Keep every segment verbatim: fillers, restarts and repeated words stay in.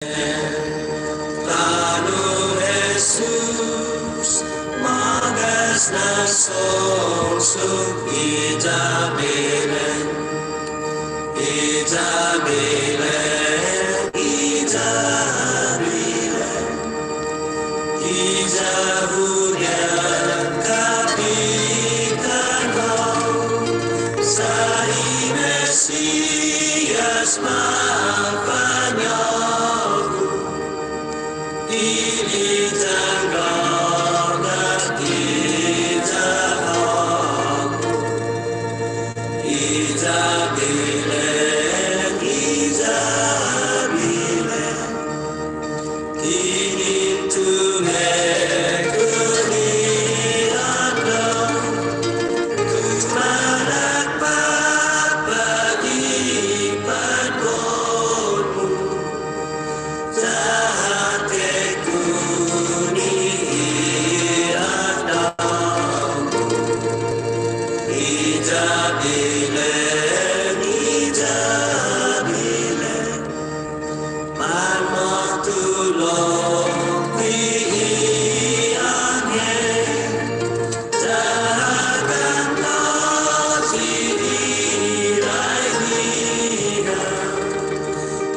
Tåno' Jesus, mågas na songsong, iya bilen, iya bilen, iya bilen. Iya huyan kapitan hao, sa' i Mesiyas mafañågu, i liten ga'o na iya hågu, iya bilen, iya bilen. Ginen tu mekuni i atdao, kumanak påpa' i patgon-mu, ta ha tekuni i atdao-mu, iya bilen, iya bilen. Manmåtto lokkue' i ånghel, ta ha kantåyi i laiñiha,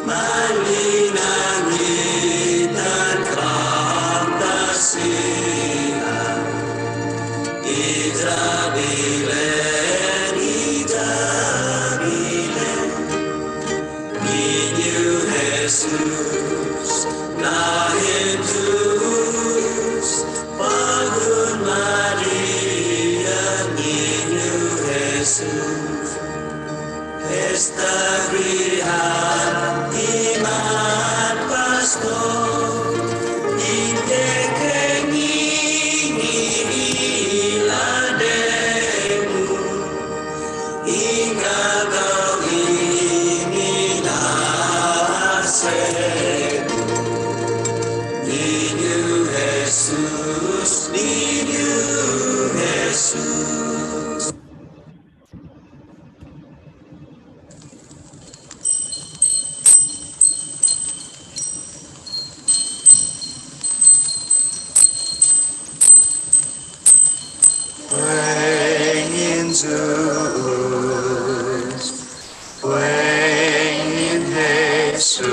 manlina'la' i tåtte siha, iya bilen, iya bilen. Niñu Jesus, na hindus, på'go Maria, Niñu Jesus. Esta guihan i manpastot, in kekengini i låde-mu. Ingagao i mina'åse'-mu, Niñu Jesus, Niñu Jesus. Guengen Yu'os, guengen Jesus,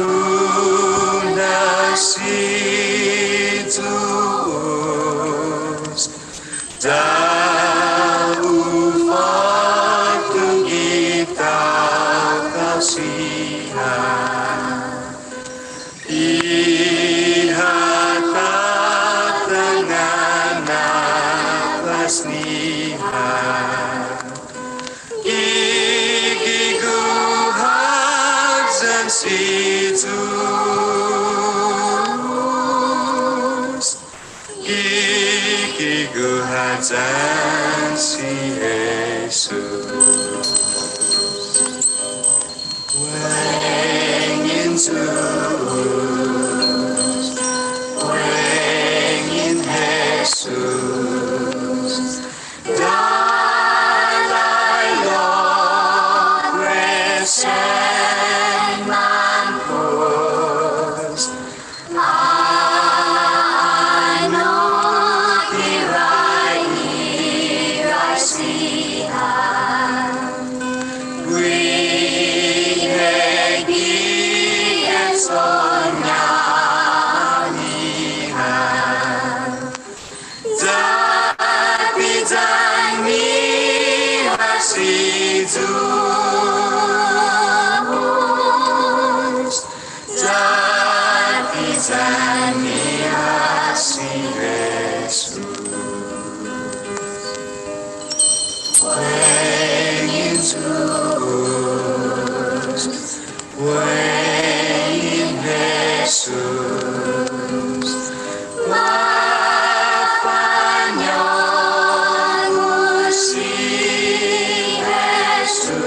umaduna si Yu'os. Ya u fåtto gi tåta siha, i ha tåtangan na påsniha. Gi guihan yan si Yu'os. Gi guihan yan si Jesus. Guengen Yu'os, guengen Jesus. Dalai lokkue' sen manpos, annok i laiñiha siha. Guihi gi eston-ñiha. Ya ti yan-ñiha si Yu'os, ya ti yan-ñiha si Jesus. Guengen Yu'os, guengen Jesus, mafañågu si Jesus.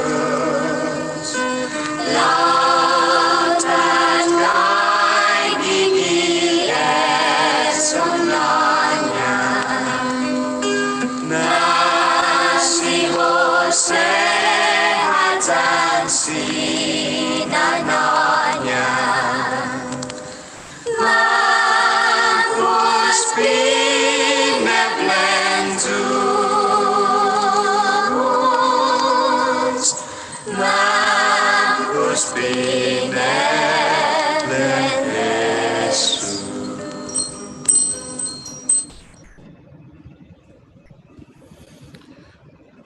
Magof pineblen Yu'os, magof pineblen Jesús.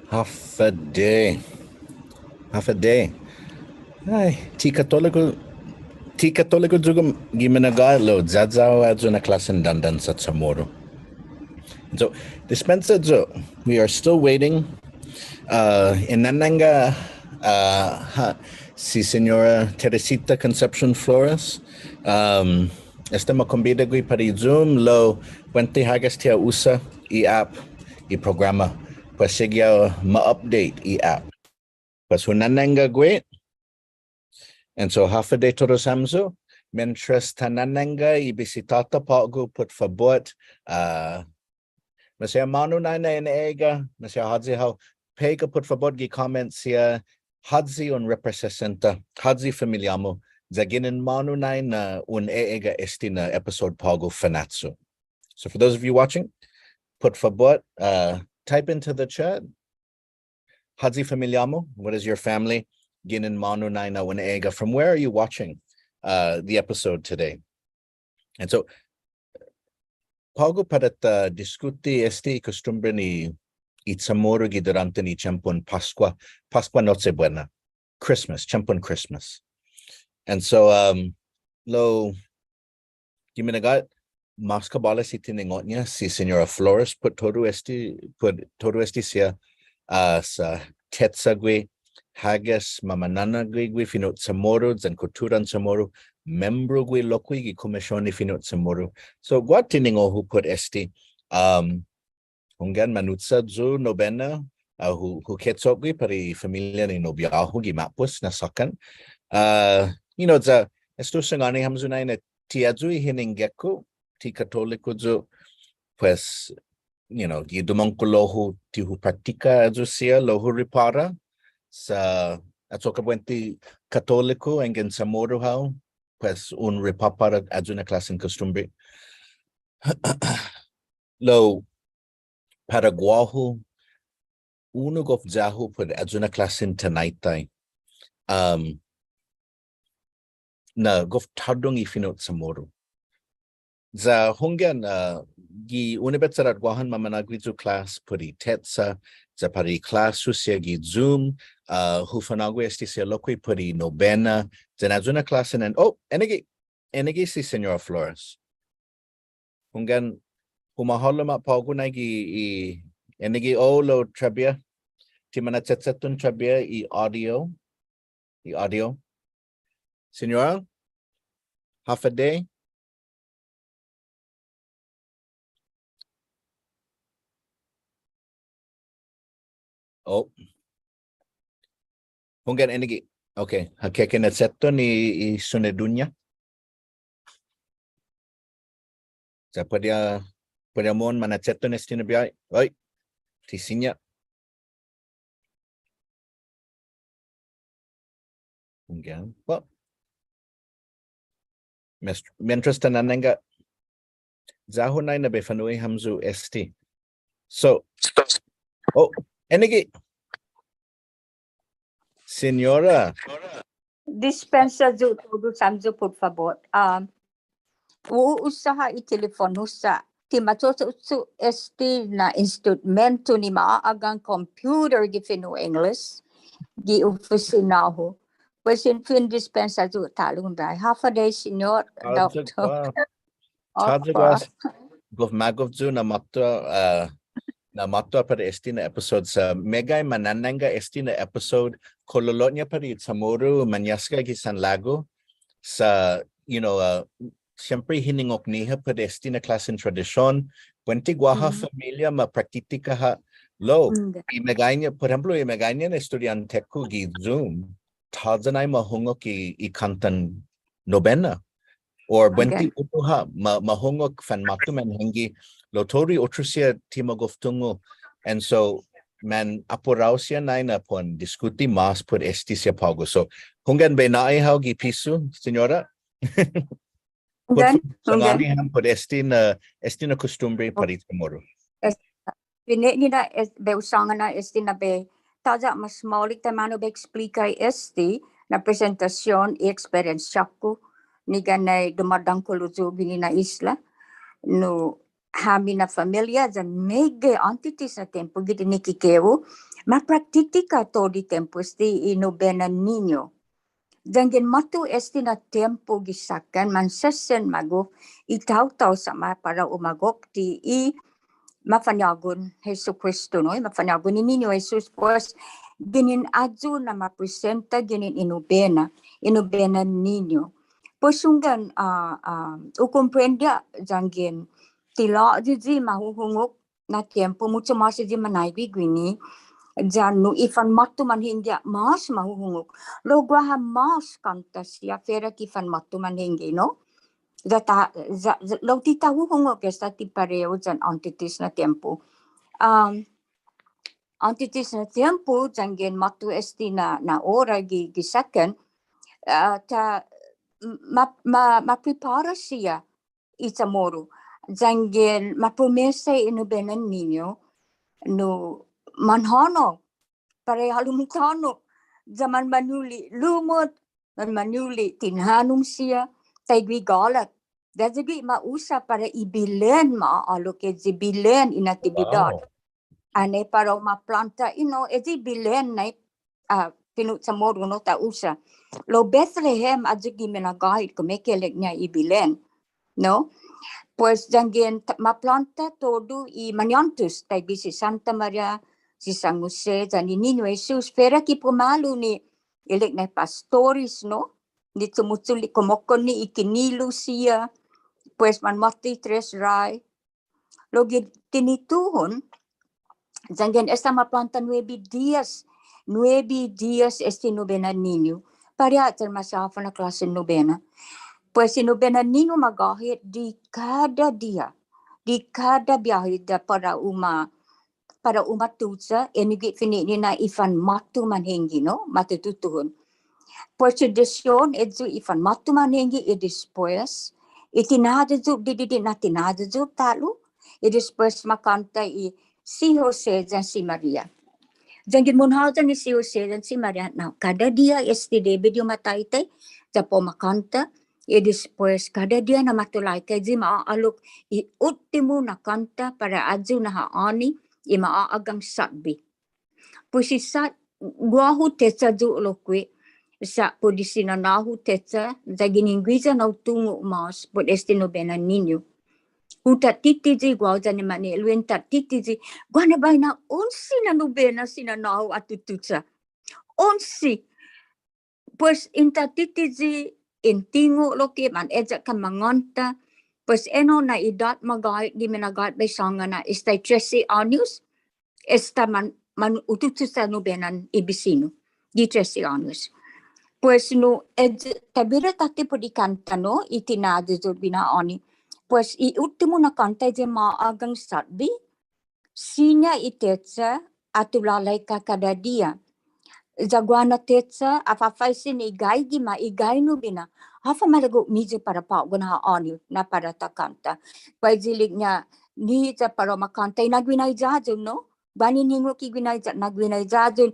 Håfa adai. Håfa adai. Ai, ti Katoliku, ti Katoliku yu' gi minagåhet lao ya-hu ayu na klåsen dandan sa' Chamoru. So, dispensa yu', we are still waiting. Uh, in nanangga, uh, ha, si Señora Teresita Concepcion Flores, um, esta makombida gui' para i Zoom, lao buente hagas ti ha usa i app, i programa, pues sigi ha ma update i app. Pues hu nanangga gui'. And so, håfa adai todus hamyo, mientras ta nanangga i bisitå-ta på'go, put fabot, uh, maseha månu nai na un e'egga', maseha håyi hao, pega put fabot gi comment siha håyi un representa, håyi familiå-mu, ya ginen månu nai na un e'egga' este na episode på'go Fanachu. So for those of you watching, put fabot, uh, type into the chat, håyi familiå-mu, what is your family? Ginen månu nai na un e'egga', from where are you watching, uh, the episode today? And so, på'go para ta diskuti este i kostumbren i Chamoru gi duranten i tiempon Paskua, Paskua, Nochebuena, Christmas, tiempon Christmas. And so, um, lao gi minagåhet, mås kabåles i tiningo'-ña si Señora Flores, put todu este, put todu este siha, uh, sa' tetsa gui', hagas mamana'na'gue gui' fino' Chamoru yan kutturan Chamoru, membro gui' lokkue' gi Kumision i Fino' Chamoru. So, guaha tiningo'-hu put este, um, hunggan, manucha yu' nobena, uh, hu, hu kecho'gue para i familian i nobiå-hu gi ma'pos na såkkan. Uh, you know, ya esta hu sangåni hamyo nai na ti ayu i hinengge-ku, ti Katoliku yu', pues, you know, gi dumångkolo-hu ti hu praktika ayu siha, lao hu ripåra, sa' achokka' buente Katoliku, yanggen Chamoru hao, pues, un ripåpara ayu na klåsen kostumbre. Lao, para guåhu, unu gof ya-hu put ayu na klåsen tinaitai. Um, na gof tåddong i fino' Chamoru. Ya hunggan, uh, gi Unibetsedåt Guåhan mamana'gue yu' klas put i tetsa, ya para i klas-hu siha gi Zoom, uh, hu fa'nå'gue este siha lokkue' put i nobena, yan ayu na klåsen an, oh, ennague', ennague' si Señora Flores. Hunggan, humåhålom ha' på'go nai gi i, ennague', oh, lao trabiha. Ti mana'chetton trabiha i audio. I audio. Señora? Håfa adai? Oh. Hunggan ennague'. Okay. Ha keke na'chetton i, i sunidu-ña. Ya puede, ah, puede mohon mana'chetton este na biahi. Oi. Ti siña. Hunggan. Well. Mes-, mientras ta nanangga, ya-hu nai na bai fa'nu'i hamyo este. So, oh, ennague'. Señora. Dispensa yu' todus hamyo, put fabot. Um, hu usa ha' i telefon-hu sa' ti macho'cho' este na instrumento ni ma'å'agang computer gi fino' English gi ofisina-hu. Pues, en fin, dispensa yu' ta'lo un biahi. Håfa adai, Señor Doktor. Håfa adai. Gof magof yu' na måtto, uh, na måtto para este na episode sa' meggai mananangga este na episode, kololo'ña para i Chamoru mañåsaga gi sanlagu sa', you know, uh, siempre hiningok-ñiha put este na klåsen tradision, buente guaha familia ma praktika ha', lao, i meggaiña, por ehemplo, i meggaiña na estudiånte-ku gi Zoom, tåya' nai ma hungok i, i kåntan nobena. Or buente unu ha' ma, ma hungok fanmåtto manhengge, lao todu i otro siha ti ma gof tungo'. And so, man apurao siha nai na para un diskuti mas put este siha på'go. So, hunggan bai nå'i hao gi pisu, Siñora. Put hunggan, hunggan. Sangåni ham put este na, este na kustumbre para i Chamoru. Este, fine'nina, es-, bai hu sångan na este na bai tåya' mas maolek taimanu bai eksplika este na presentasion i eksperiensiå-ku, ni ginen dumådangkolo yu' guini na isla. Nu, hami na familia, yan meggai åntes na tiempo gi dinekikeo, ma praktitika todu i tiempo este i nobenan Niñu. Yanggen måtto este na tiempo gi sakkan, mansesen magof i taotao sa' ma para u magof ti i mafañågon Jesukristo, no? I mafañågon i Niñu Jesus, pues, ginen ayu na ma presenta ginen i nobena, i nobenan Niñu. Pues, hunggan, ah, ah, hu komprende yanggen ti la'yi i ma huhungok na tiempo, mucho mas i manaigue guini, yan nu i fanmåtto manhengge mas ma huhungok. Lao guaha mas kånta siha fuera ki fanmåtto manhengge, no? Ya ta, ya, ya, lao ti ta huhungok esta ti parehu yan åntes na tiempo. Um, åntes na tiempo, yanggen måtto este na, na ora gi, gi sakkan, ah, ta, ma, ma, ma prepara siha i Chamoru. Yanggen ma promesa i nobenan Niñu, nu manhånao, para i halom tåno', ya manmanuli' lumot, manmanuli' tinanum siha, taiguihi gålak. Ya guihi ma usa para i bilen ma ålok i bilen i Natibidåt. Wow. Annai para u ma plånta, you know, i bilen nai, ah, fino' Chamoru no ta usa. Lao Betlehem ayu gi minagåhet kumeke'ilek-ña i bilen, no? Pues yanggen ta-, ma plånta todu i mañåntos, taiguihi si Santa Maria, si San Jose, yan i Niñu Jesus, fuera ki pumalu ni ilek-ña i pastores, no? Ni chumuchule' kumokonne' i kinilu siha, pues manmåtto i tres rai, Lao gi tinituhon, yanggen esta ma plånta nuebe dias, nuebe dias este nobenan Niñu. Para ayu ma siha håfa na klåsen nobena. Pues i nobenan Niñu magåhet di kada dia, di kada biahi ya para u ma, para u ma tucha, enao gi fine'nina i fanmåtto manhengge, no, ma tututuhon. Pues tradision ayu i fanmåtto manhengge i despues, i tinayuyot, di, di, di, na tinayuyot ta'lo, i despues ma kånta i Si Jose yan si Maria. Yanggen munhåyan i Si Jose yan si Maria, na kada dia este debi di u ma taitai, ya para u ma kånta, i despues kada dia na ma tulaika i ma ålok i uttimo na kånta para ayu na ha'åni, i ma ågang satbe. Pues i sa' guåhu techa yu' lokkue', sa' put i si nanå-hu techa, ya ginen guiya na hu tungo' mas put este nobenan Niñu. Hu tattitiyi guåhu yan i mañe'lu-ña en tattitiyi, guaha na biahi na onse na nobena si nanå-hu atu tucha. Onse. Pues en tattitiyi, en tungo' lokkue' man eyak ka mangånta, pues enao na idåt magåhet gi minagåhet bai sångan na esta i trese åños, esta man, man hu tucha sa' nobenan i bisinu, gi trese åños. Pues nu, ey-, ta bira tåtte put i kånta no, i tinayuyot guini na ha'åni. Pues i uttimo na kånta i ma ågang satbe, siña i techa, atu lålaika kada dia. Ya guaha na techa, ha fafaisen i gaige ma i gai nobena. Håfa malago'-miyu para på'go na ha'åni, na para ta kånta. Pues ilek-ña, ni ya para u ma kånta i na guinaiya-hu, no? Guaha ni hungok i guinaiya, na guinaiya-hu.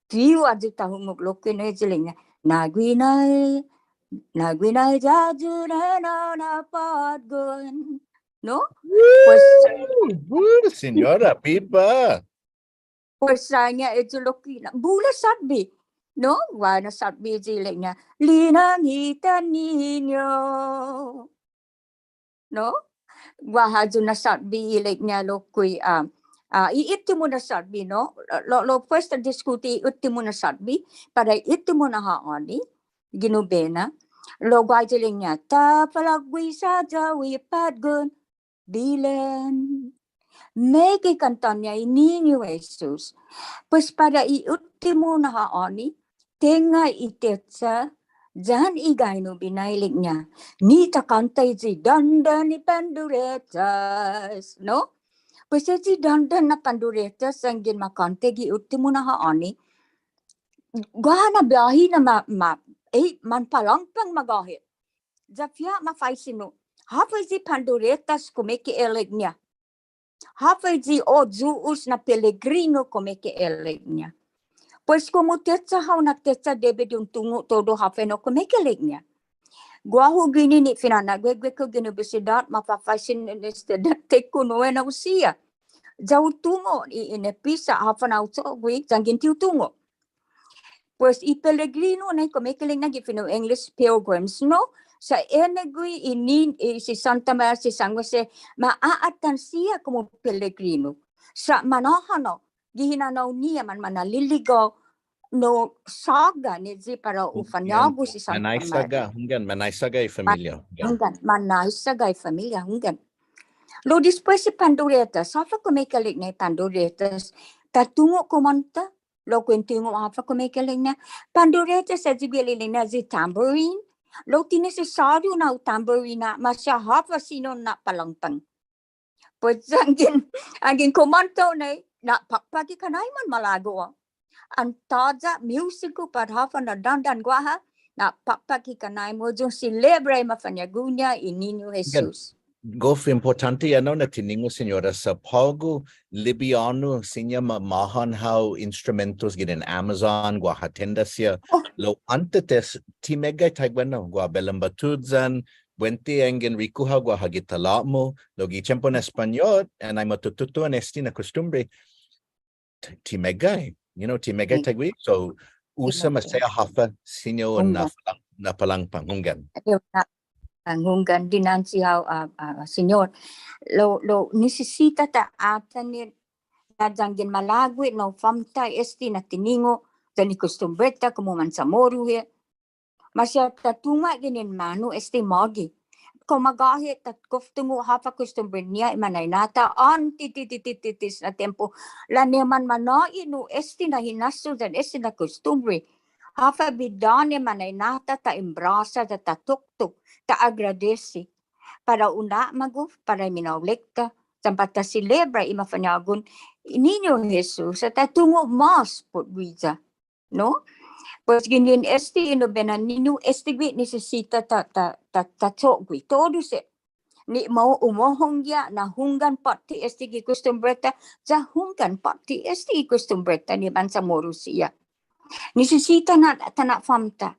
Fihu ayu ta hungok lokkue' no, ilek-ña. Na guinai, na guinaiya-hu na, na, na påtgon. No? Pues, woo, woo, Siñora, biba. Pues siña ayu lokkue' na bula satbe. No? Guaha na satbe ilek-ña. Linang hita niño. No? Guaha ayu na satbe ilek-ña lokkue', ah, ah, i uttimo na satbe, no? Lao, lao, pues ta diskuti i uttimo na satbe, para i uttimo na ha'åni, gi nobena. Lao guaha ilek-ña, ta palaguisa ya i påtgon, bilen. Meggai kånta-ña i Niñu Jesus. Pues para i uttimo na ha'åni, tengnga i techa, yan i gai nobena ilek-ña. Ni ta kånta i si dandan i panderechas, no? Pues eyi dandan na panderetas yanggen makånta gi uttimo na ha'åni. Guaha na biahi na ma, ma, eh, manpalangpang magåhet. Ya fiha ma faisen yu'. Håfa eyi panderetas kumeke'ilek-ña. Håfa eyi, o, Yu'os na pelegrino kumeke'ilek-ña. Pues komu techa hao na techa debi di un tungo' todu håfa ennao kumeke'ilek-ña. Guåhu guini ni fine'nana guegue-ku gi unibetsidåt, ma fafaisen estudiånte-ku nu ennao siha. Ya hu tungo' i, i ineppe sa' håfa na hu cho'gue, yanggen ti hu tungo'. Pues i pelegrino nai kumeke'ilek-ña gi fino' English pilgrims, no? Sa' ennague' i ni, i si Santa Maria, si San Jose, ma a'atan siha komu pelegrino. Sa' manhånao, gi hinanao-ñiha man, manaliligao, no, saga ni eyi para u fañågu si Santa Maria. Manaisaga, hunggan, manaisaga i familia. Hunggan, manaisaga i familia, hunggan. Lao despues i panderetas, håfa kumeke'ilek-ña i panderetas, ta tungo' kumånta, lao kuentungo' håfa kumeke'ilek-ña, panderetas eyi gi ilek-ña eyi tambourine, lao ti nisisåriu na u tambourine-ña, maseha håfa siña un na'palangpang. Pues yanggen, yanggen kumånta nai, na'pakpak i kanai-mu malago' hao. An tåya' musiku pat håfa na dandan guaha, na'pakpak i kanai-mu, ya un selebra i mafañågu-ña i Niñu Jesus. Gof impottånte ennao na tiningo', Siñora, sa' på'go libiånu siña ma, ma mahåhan hao instrumentos ginen Amazon, guaha tenda siha, lao åntes ti meggai taiguenao, guaha belambatudyan, buente yanggen riku hao guaha gi talå'-mu, lao gi tiempon Españot, annai ma tututuhon este na kostumbre, ti, ti meggai, you know, ti meggai taiguihi. So, usa maseha håfa siña un na'palang-, na'palangpang, hunggan. Na'palangpang, hunggan, dinanche hao, ah, ah, Siñot. Lao, lao nisisita ta atan i, na yanggen malago' hit na u famta' este na tiningo', yan i kostumbre-ta komu Manchamoru hit. Maseha ta tungo' ginen månu este mågi. Kao magåhet ta gof tungo' håfa kostumbren-ñiha i mañaina-ta åntes, ti, ti, ti, ti, ti, na tiempo. Lao annai manmanå'i nu este na hinasso yan este na kostumbre. Håfa bidå-ña i mañaina-ta ta embråsa ya ta toktok, ta agradesi. Para u na'magof, para i minaolek-ta, yan para ta selebra i mafañågun i Niñu Jesus, sa' ta tungo' mås put guiya. No? Pues ginen este i nubena Niñu, este gui' nisisita ta, ta, ta, ta cho'gue. Todu siha. Ni ma u mohon ya na hunggan påtte este gi kostumbre-ta, ya hunggan påtte este gi kostumbre-ta ni Manchamoru siha. Nisisita na ta na'famta',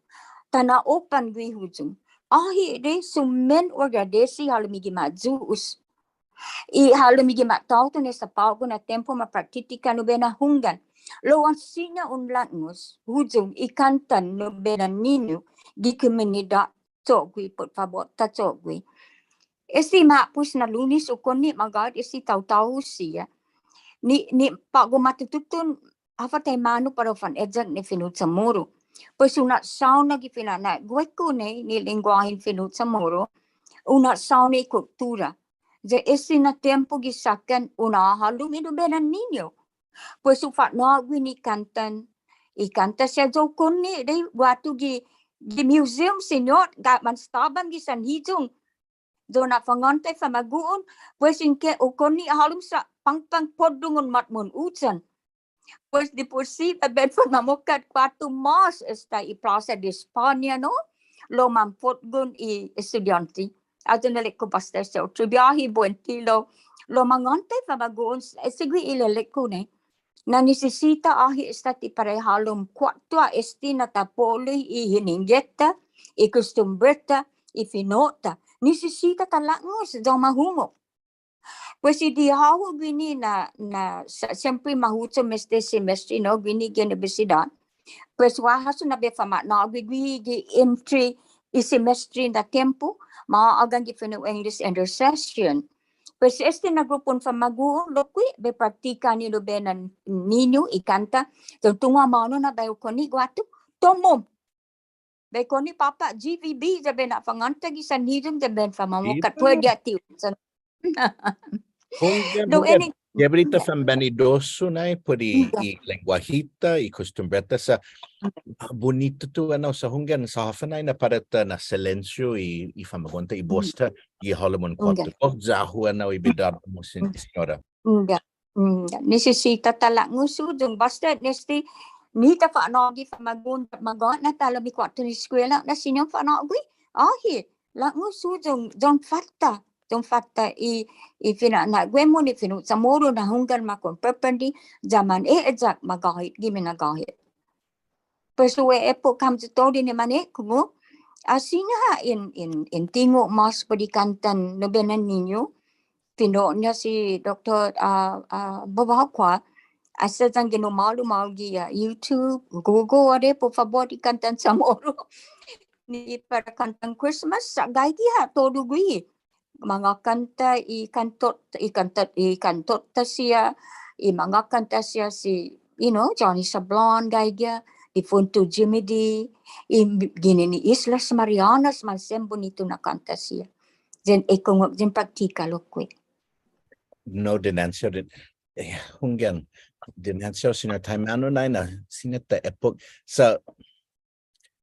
ta na'open gui' huyong. Åhe' dei sumen u agradesi hålom i gima' Yu'os. I hålom i gima' taotao ni sa' på'go na tiempo ma praktitika nubena hunggan. Lao siña un laknos huyong i kåntan nubena Niñu gi kumunidåt cho'gue, put fabot ta cho'gue. Este ma'pos na Lunes hu konne' magåhet este taotao siha. Ni, ni på'go ma tututuhon håfa taimanu para u faneyak ni fino' Chamoru. Pues hu na'saonao gi fine'nana gueku nai ni lengguåhen fino' Chamoru. Hu na'saonao i kuttura. Ya este na tiempo gi sakkan un hålom i nubena Niñu. Pues hu fa'nå'gue ni kåntan. I kånta siha ya hu konne' dei guatu gi, gi museum, Siñot, ya manestaba gi sanhiyong. Ya u na'fangånta i famagu'on, pues in ke hu konne' hålom sa' pångpang poddong un måtmo un uchan. Pues di put siha bai bai in fanmamokkat guatu mås esta i Plaza de España, no? Lao manfotgon i estudiånte. Ayu na ilek-ku båsta este otro biåhi buente lao, lao mangånta i famagu'on, este gui' ilelek-ku nai. Na nisisita åhe' esta ti para i halom kuåtto este na ta po'lo i hinengge-ta, i kostumbre-ta, i fino'-ta. Nisisita ta laknos ya u ma hungok. Pues i di hågu guini na, na sa-, siempre mahuchom este semestre, no, guini gi unibetsidåt. Pues guaha hasso na bai fama'nå'gue gui' gi entre i semestre na tiempo, ma ågang gi fino' English intersession. Pues este na grupon famagu'on lokkue' bai praktika ni nubena Niñu i kånta, ya un tungo' månu na bai hu konne' guatu, tommom. Bai konne' påpa' G V B, ya bai na'fangånta gi sanhiyong, ya bai famamokkat. Put i ti hu, sa'. Hunggan, hunggan. Debi di ta fanbanidosu nai put i, i lengguahi-ta, i kostumbre-ta sa'. Bunitu ennao sa' hunggan, sa' håfa nai na para ta na'silensiu i, i famagu'on-ta i bos-ta, i halom un kuåtto. Oh, ya-hu ennao i bidådå-mu, Siñora. Hunggan. Hunggan. Nisisita ta la'ngusu, yung basta ni este, ni ta fa'nå'gue famagu'on, magåhet na ta halom i kuåtton eskuela, na siña un fa'nå'gue. Åhe', la'ngusu, yung, yung fatta, yung fatta i, i fina'nå'gue-mu ni fino' CHamoru na hunggan makompreprendi, ya mane'eyak magåhet, gi minagåhet. Pues hu e'eppok hamyo todu ni mane'ekungok, ah, siña ha' in, in, in tingo' mås put i kåntan Nobenan Niñu, fino'-ña si Doktot, ah, ah, Bevacqua, ah, sa' yanggen humålom hao gi, ah, YouTube, Google, ade, put fabot i kåntan CHamoru. Ni para kåntan Christmas, sa' gaige ha' todu guihi. Mangåkanta i kåntot, i kåntot, i kåntot-ta siha, i mangåkanta siha si, you know, Johnny Sablan gaige, difuntu Jimmy Dee, i ginen i Islas Marianas, mas sen bunitu na kånta siha. Yan ekungok, yan praktika lokkue'. No, dinanche, din-, eh, hunggan, dinanche, siña taimanu nai na, siña ta eppok. Sa',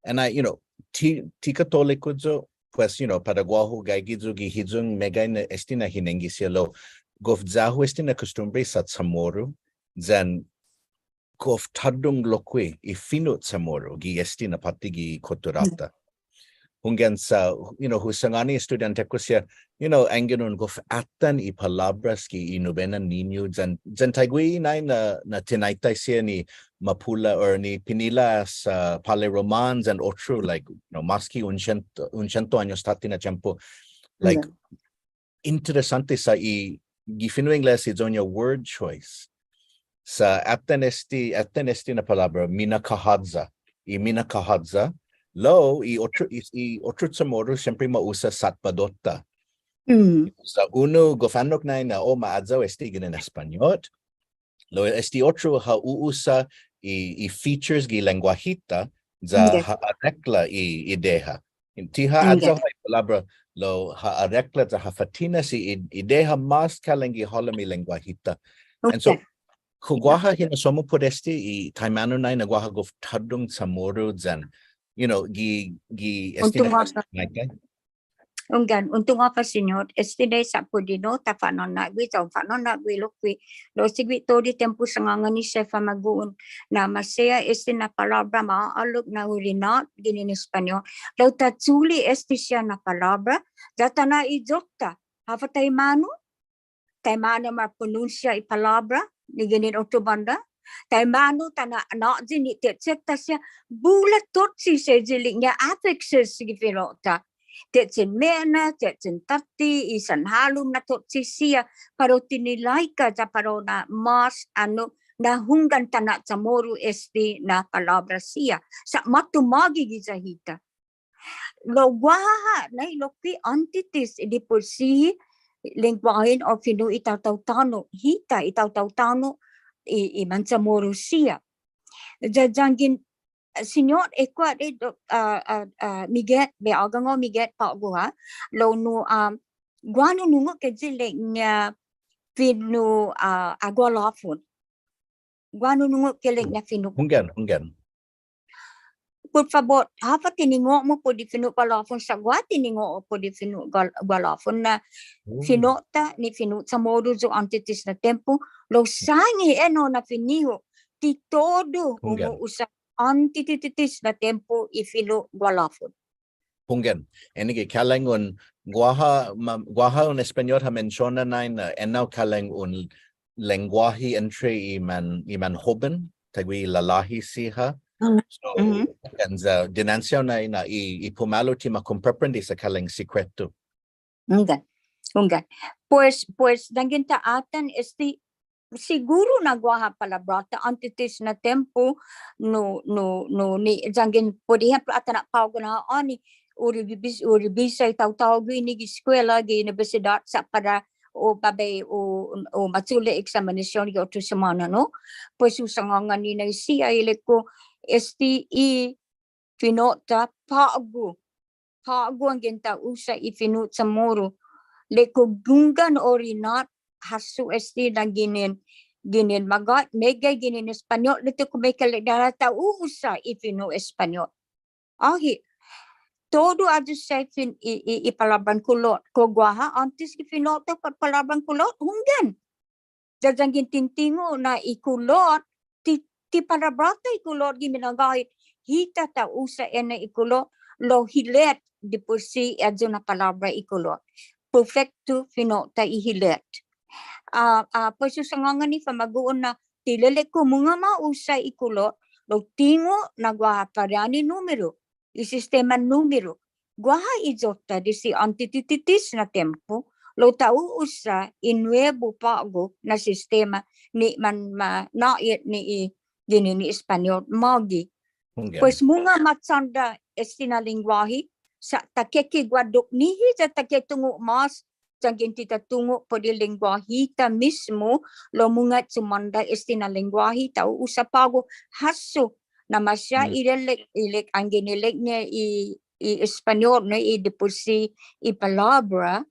and I, you know, ti, ti Katoliku yu', pues, you know, para guåhu gaige yu' gi hiyong meggai na este na hinengge siha lao, gof ya-hu este na kustumbre sa' CHamoru, yan gof tåddong lokkue' i fino' CHamoru, gi este na påtte gi kotturå-ta. Hunggan sa', you know, hu sangåni estudiånte-ku siha, you know, yanggen un gof atan i palåbras gi i Nobenan Niñu, yan, yan taiguihi nai na, na tinaitai siha ni Mapula or ni Pinila as, uh, Påle' Roman yan otro, like, you know, mås ki un siento, un siento åños tåtte na tiempo. Like, interesånte sa' i, gi fino' Ingles i iyo-ña word choice. Sa' atan este, atan este na palåbra, minakahåya. I minakahåya, lao, i otro, i, i otro CHamoru siempre ma usa satbadota. Sa' unu gof annok nai na, o, ma åyao este ginen Españot. Lao este otro ha u'usa i, i features gi lengguahi-ta, ya ha arekla i, i deha. Ti ha åyao ha' i palåbra, lao ha arekla ya ha fa'tinas i, i deha mås kalang gi halom i lengguahi-ta. And so, hu guaha hinasso-mu put este i taimanu nai na guaha gof tåddong CHamoru yan, you know, gi, gi este na Hunggan, un tungo' håfa, Siñot, este nai sa' put i no, ta fa'nå'gue, ta fa'nå'gue lokkue', lao sigi todu i tiempo sangångani siha i famagu'on, na maseha este na palåbra ma ålok na orinåt ginen Españot, lao ta chule' este siha na palåbra, ya ta na'iyok-ta, håfa taimanu, taimanu ma pronunsia i palåbra, ni ginen otro bånda. Taimanu ta na'yi ni tetchen-ta siha, bula totche siha ilek-ña affixes gi fino'-ta. Tetchen me'na, tetchen tåtte, i sanhalom na totche siha, para u tinilaika ya para u na'mås, anu, na hunggan ta na'CHamoru este na palåbra siha. Sa' måtto mågi giya hita. Lao guaha nai lokkue' åntes di put siha lengguåhen o fino' i taotao tåno', hita i taotao tåno' i, i manCHamoru siha. Ya yanggen, Siñot, ekua' de, ah, ah, ah, Miget, bai ågang hao Miget på'go ha', lao nu, ah, guaha nu nungo' ke ilek-ña fino', ah, ah, Gualafon. Guaha nu nungo' ke ilek-ña fino'. Hunggan, hunggan. Put fabot, håfa tiningo'-mu put i fino' Gualafon sa' guaha tiningo' put i fino' Gual-, Gualafon na fino'-ta ni fino' CHamoru yu' åntes na tiempo, lao sahnge enao na fino' ti todu umu'usa åntes na tiempo i fino' Gualafon. Hunggan. Enao gi kalang un guaha, ma-, guaha un Españot ha mensiona nai na enao kalang un lengguåhi entre i man, i manhoben, taiguihi lalåhi siha. So, hunggan, ya dinanche nai na i, i pumalu ti ma kompreprende sa' kalang sikretu. Hunggan. Hunggan. Pues, pues, yanggen ta atan este, siguru na guaha palåbrå-ta åntes na tiempo, no, no, no, ni, yanggen, por ehemplo, atan na på'go na ha'åni, u ribis-, u ribisa i taotao guini gi eskuela, gi unibetsidåt, sa' para u bai, u, u ma chule' eksaminasion gi otro simåna, no? Pues, hu sangångani nai siha, ilek-hu, este i fino'-ta på'go. På'go yanggen ta usa i fino' CHamoru. Ilek-hu hunggan orinåt hasso este na ginen, ginen magåhet, meggai ginen Españot, lao ti kumekeilek-ña ta u'usa i fino' Españot. Åhe'. Todu ayu siha i fin-, i, i, i palåbran kulot. Kao guaha åntes i fino'-ta pat palåbran kulot, hunggan. Ya yanggen tintingo' na i kulot, ti, ti palabrå-ta i kulot gi minagåhet, hita ta usa enao i kulot, lao hilet di put si ayu na palåbra i kulot. Perfekto fino'-ta i hilet. Ah, ah, pues hu sangångani famagu'on na ti ilelek-ku mungnga ma usa i kulot, lao tingo' na guaha pare'an i numeru, i sistema numeru. Guaha iyo-ta desde åntes di titis na tiempo, lao ta u'usa i nuebu på'go na sistema ni man ma nå'i ni i ginen i Españot mågi. Hunggan. Pues mungnga ma chånda este na lengguåhi, sa' ta keke guaddok nihi ya ta ketungo' mås, yanggen ti ta tungo' put i lengguåhi-ta mismo, lao mungnga chumånda este na lengguåhi ta u'usa på'go, hasso na maseha ilelek, ilek, anggen ilelek-ña i, i Españot, no, i di put si i palåbra,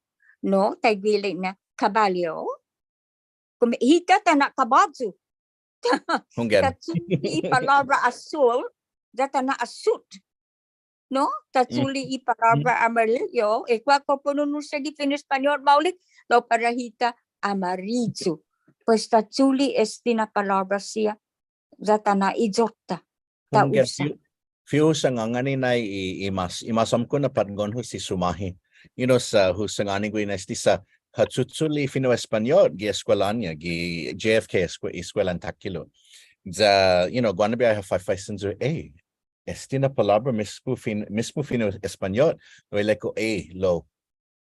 no, taiguihi ilek-ña kabalyo. Komu-, hita ta na'kabåyu. Hunggan. Ta chule' i palåbra asul, ya ta na'asut. No, ta chule' i palåbra amarillo, i guaha pronunsia gi fino' Españot maolek, lao para hita amarillo. Pues ta chule' este na palåbra siha, ya ta na'iyo-ta, ta usa. Fihu, fihu hu sangångani nai i, i mås, i mås åmko' na patgon-hu si Sumåhi. You know, sa' hu sangåni gui' na este sa' ha chuchule' fino' Españot gi eskuelå-ña, gi J F K esku-, eskuelan takhilo'. Ya, you know, guaha na biahi ha fai, faisen yu', eh, este na palåbra mismo fin-, mismo fino' Españot, lao ilek-hu, eh, lao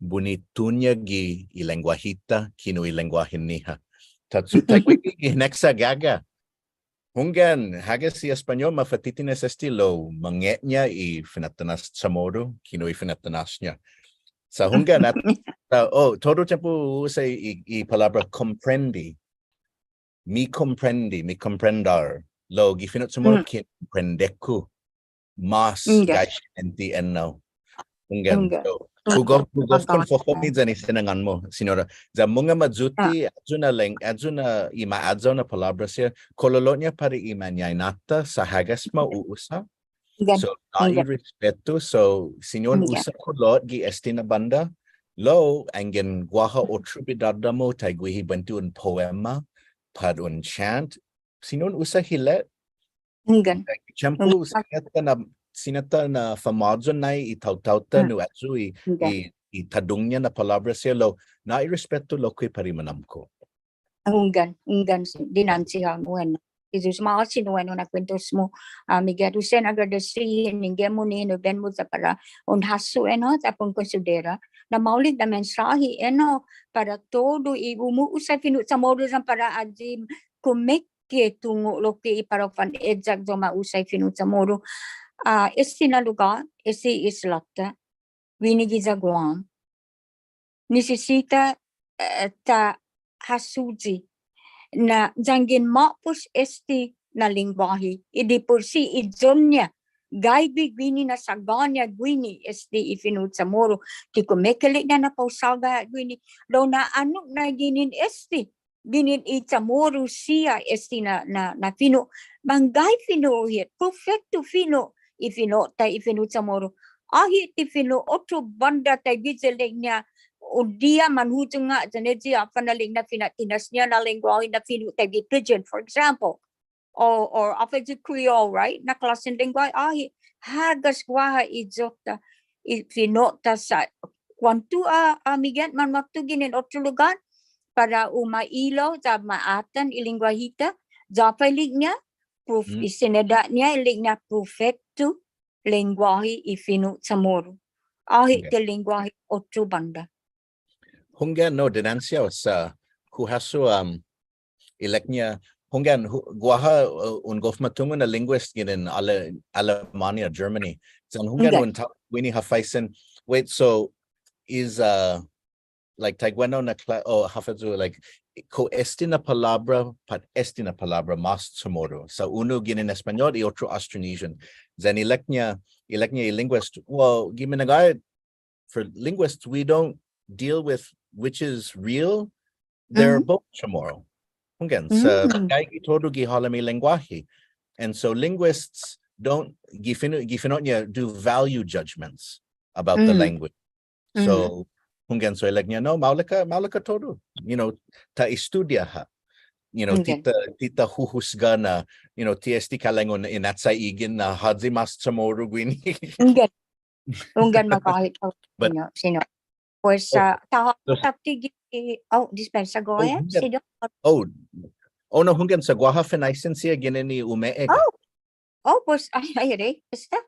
bunitu-ña gi i lengguåhi-ta, kinu i lengguåhen-ñiha. Ta chu-, taiguihi gi hineksa gå'ga'. Hunggan, hagas i Españot mafa'titinas este lao mangetña i fina'tinas Chamoru, kinu i fina'tinas-ña. Sa' hunggan at, sa', oh, todu tiempo usa i, i palåbra komprende. Mi komprende, mi komprender. Lao gi fino' Chamoru, komprende-ku. Mås gaige sienti ennao. Hunggan. So, hu gof, hu gof konfo'me yan i sinangån-mu, Siñora. Ya mungnga ma yute', ayu na leng-, ayu na i ma ayu na palåbra siha, kololo'ña para i mañaina-ta, sa' hagas ma u'usa. So, nå'i respetu, so, siña un usa kulot gi este na bånda, lao, anggen guaha otro bidådå-mu, taiguihi buente un poema, pat un chant, siña un usa hilet. Hunggan. Tiempo, siña ta na, siña ta na famåyan nai i taotao-ta nu ayu i, i, i tåddong-ña na palåbra siha lao, nå'i respetu lokkue' para i manåmko'. Hunggan, hunggan, dinanche ha', bueno. Jesus, ma'åse' nu, bueno, na kuentos-mu, ah, Miguel, hu sen agradesi, nangge'-mu ni, nu, bai hu ta para un hasso, eh, no, ta para un konsidera. Na maolek na mensåhi, eh, no, para todu i umu'usa fino' Chamoru yan para ayu i kumek- ke tungo' lokkue' i para u faneyak ya u ma usa i fino' Chamoru. Ah, este na lugåt, este isla-ta, guini giya Guam. Nisisita, eh, ta hasuyi na yanggen måpos este na lengguåhi. I di put si i iyon-ña, gaige guini na sagå-ña guini este i fino' Chamoru. Ti kumekeilek-ña na para u såga guini. Lao na annok na ginen este ginen i Chamoru siha este na, na, na fino'. Manggai fino' hit, perfekto fino' i fino'-ta i fino' Chamoru. Åhe' ti fino' otro bånda taiguihi ilek-ña un diha manhuyong ha' yan eyi håfa na ilek-ña fina'tinas-ña na lengguåhi na fino' taiguihi Pidgin, for example. Or, or håfa eyi Creole, right? Na klåsen lengguåhi, åhe', hagas guaha iyo-ta, i fino'-ta sa' kuånto, ah, ah, Miguel, manmåtto ginen otro lugåt, para u ma ilao ya ma atan i lengguåhi-ta, ya håfa ilek-ña, prof-, i sinedda'-ña ilek-ña perfekto lengguåhi i fino' Chamoru. Åhe' ti lengguåhi otro bånda. Hunggan, no, dinanche hao sa' hu hasso, um, ilek-ña, hunggan, hu-, guaha, uh, un gof matungo' na linguist ginen Ale-, Alemania, Germany. Yan hunggan un ta-, guini ha faisen, wait, so is, uh, like, taiguenao na kla-, oh, håfa eyu, like, kao este na palåbra, pat este na palåbra mås Chamoru. Sa' unu ginen Españot, i otro Austronesian. Yan ilek-ña, ilek-ña i linguist, well, gi minagåhet, for linguists, we don't deal with which is real. They're both Chamorro. Hunggan, sa' gaige todu gi halom i lengguåhi. And so linguists don't, gi fino'-, gi fino'-ña do value judgments about the language. So, hunggan, so ilek-ña, no, maolek ha', maolek ha' todu. You know, ta estudia ha'. you know, ti ta, ti ta huhusga na, you know, ti este kalang un inachaigen na håyi mås Chamoru guini. Hunggan. Hunggan magåhet hao, But siñot, siñot. Pues, oh, ah, ta, just ta ti gi-, oh, dispensa, go ahead, hunggan. Siñot. Oh, oh, no, hunggan sa' guaha finaisen siha ginen i ume'e. Oh, oh, pues, ai, ai, re, esta.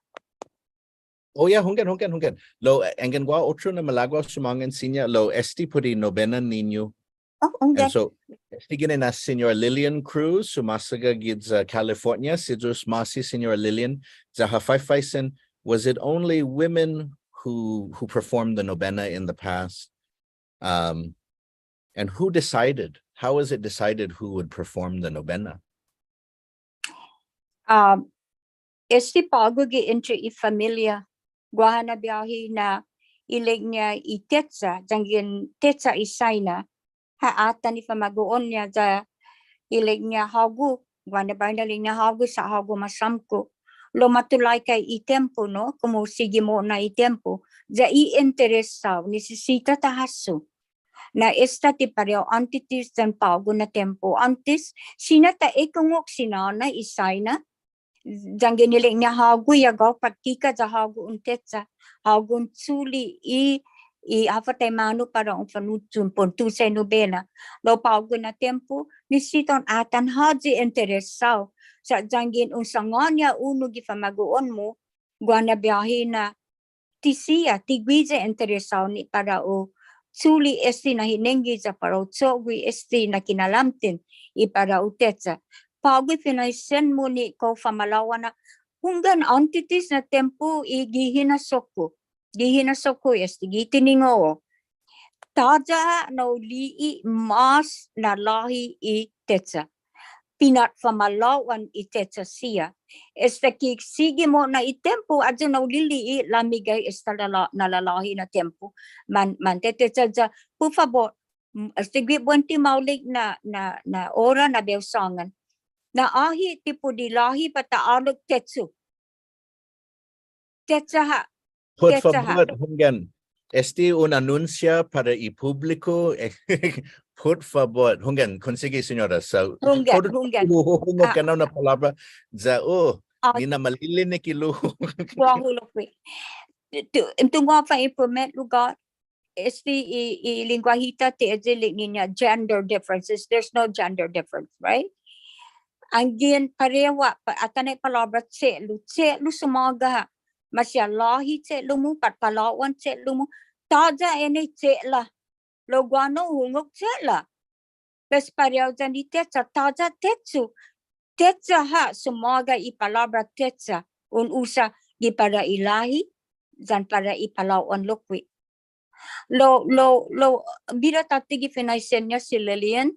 Oh, yeah, hunggan, hunggan, hunggan. Lao, eh, anggen guaha otro na malago' sumångan siña, lao, este put i nobena niñu. Oh, hunggan. And so, este ginen as Señora Lillian Cruz, sumåsaga giya California, si Yu'os ma'åse' Señora Lillian, ya ha fafaisen, was it only women who, who performed the novena in the past? Um, and who decided? How was it decided who would perform the novena? Um, este på'go gi entre i familia, guaha na biåhi na ilek-ña i techa, yanggen techa i saina, ha atan i famagu'on-ña ya ilek-ña hågu, guaha na biåhi na ilek-ña hågu sa' hågu masamko. Lao matulaika i tiempo, no, komu sigi mo'na i tiempo, ya i interesao nisisita ta hasso. Na esta ti parehu åntes yan på'go na tiempo. Åntes, siña ta ekungok si nåna i saina, yanggen ilek-ña hågu ya gof praktika ya hågu un techa, hågu un chule' i, i håfa taimanu para un fanuchon put un tusa i nobena. Lao på'go na tiempo, nisisita un atan håyi interesao. Sa' yanggen un sangåni ha' unu gi famagu'on-mu, guaha na biåhi na ti siha, ti guiya interesao ni' para u chule' este na hinengge ya para u cho'gue este na kinalamten i para u techa. På'go i finaisen-mu ni' kao famalao'an ha', hunggan åntes na tiempo i gi hinasso-ku. Gi hinasso-ku este, gi tiningo'-hu. Tåya' ha' na hu li'e' mås na låhi i techa. Pinat famalao'an i techa siha. Esta ki sigi mo'na i tiempo, ayu na hu lili'e' lameggai esta lala-, na lalåhi na tiempo. Man, mantetecha ya, put fabot, mm, esta gue' buente maolek na, na, na ora na bai hu sångan. Na'åhe' ti put i låhi pat ta ålok techu. Techa ha'. Put fabot, hunggan. Este un anunsia para i publiko, eh, put fabot, hunggan, konsigi señora. So, hunggan, hunggan. Hu, hu, hu, ah, na palåbra, ya, oh, ah, ni na malili'e' ni ki lu. Guahu lokkue'. Tu, tu, en tungo' pa i primet lugåt, este i, i lengguahi-ta ti ayu i ilek-ñiha gender differences. There's no gender difference, right? Anggen parehu ha', pa, atan i palåbra che'lu, che'lu sumåga ha'. Maseha låhi che'lu-mu, pat palao'an che'lu-mu. Tåya' ennao i che'la. Lao guaha na hu hungok che'la. Pues parehu yan i techa, tåya' techu. Techa ha', sumåga i palåbra techa un usa gi para i låhi, yan para i palao'an lokkue'. Lao, lao, lao, bira tåtte gi finaisen-ña si Lillian.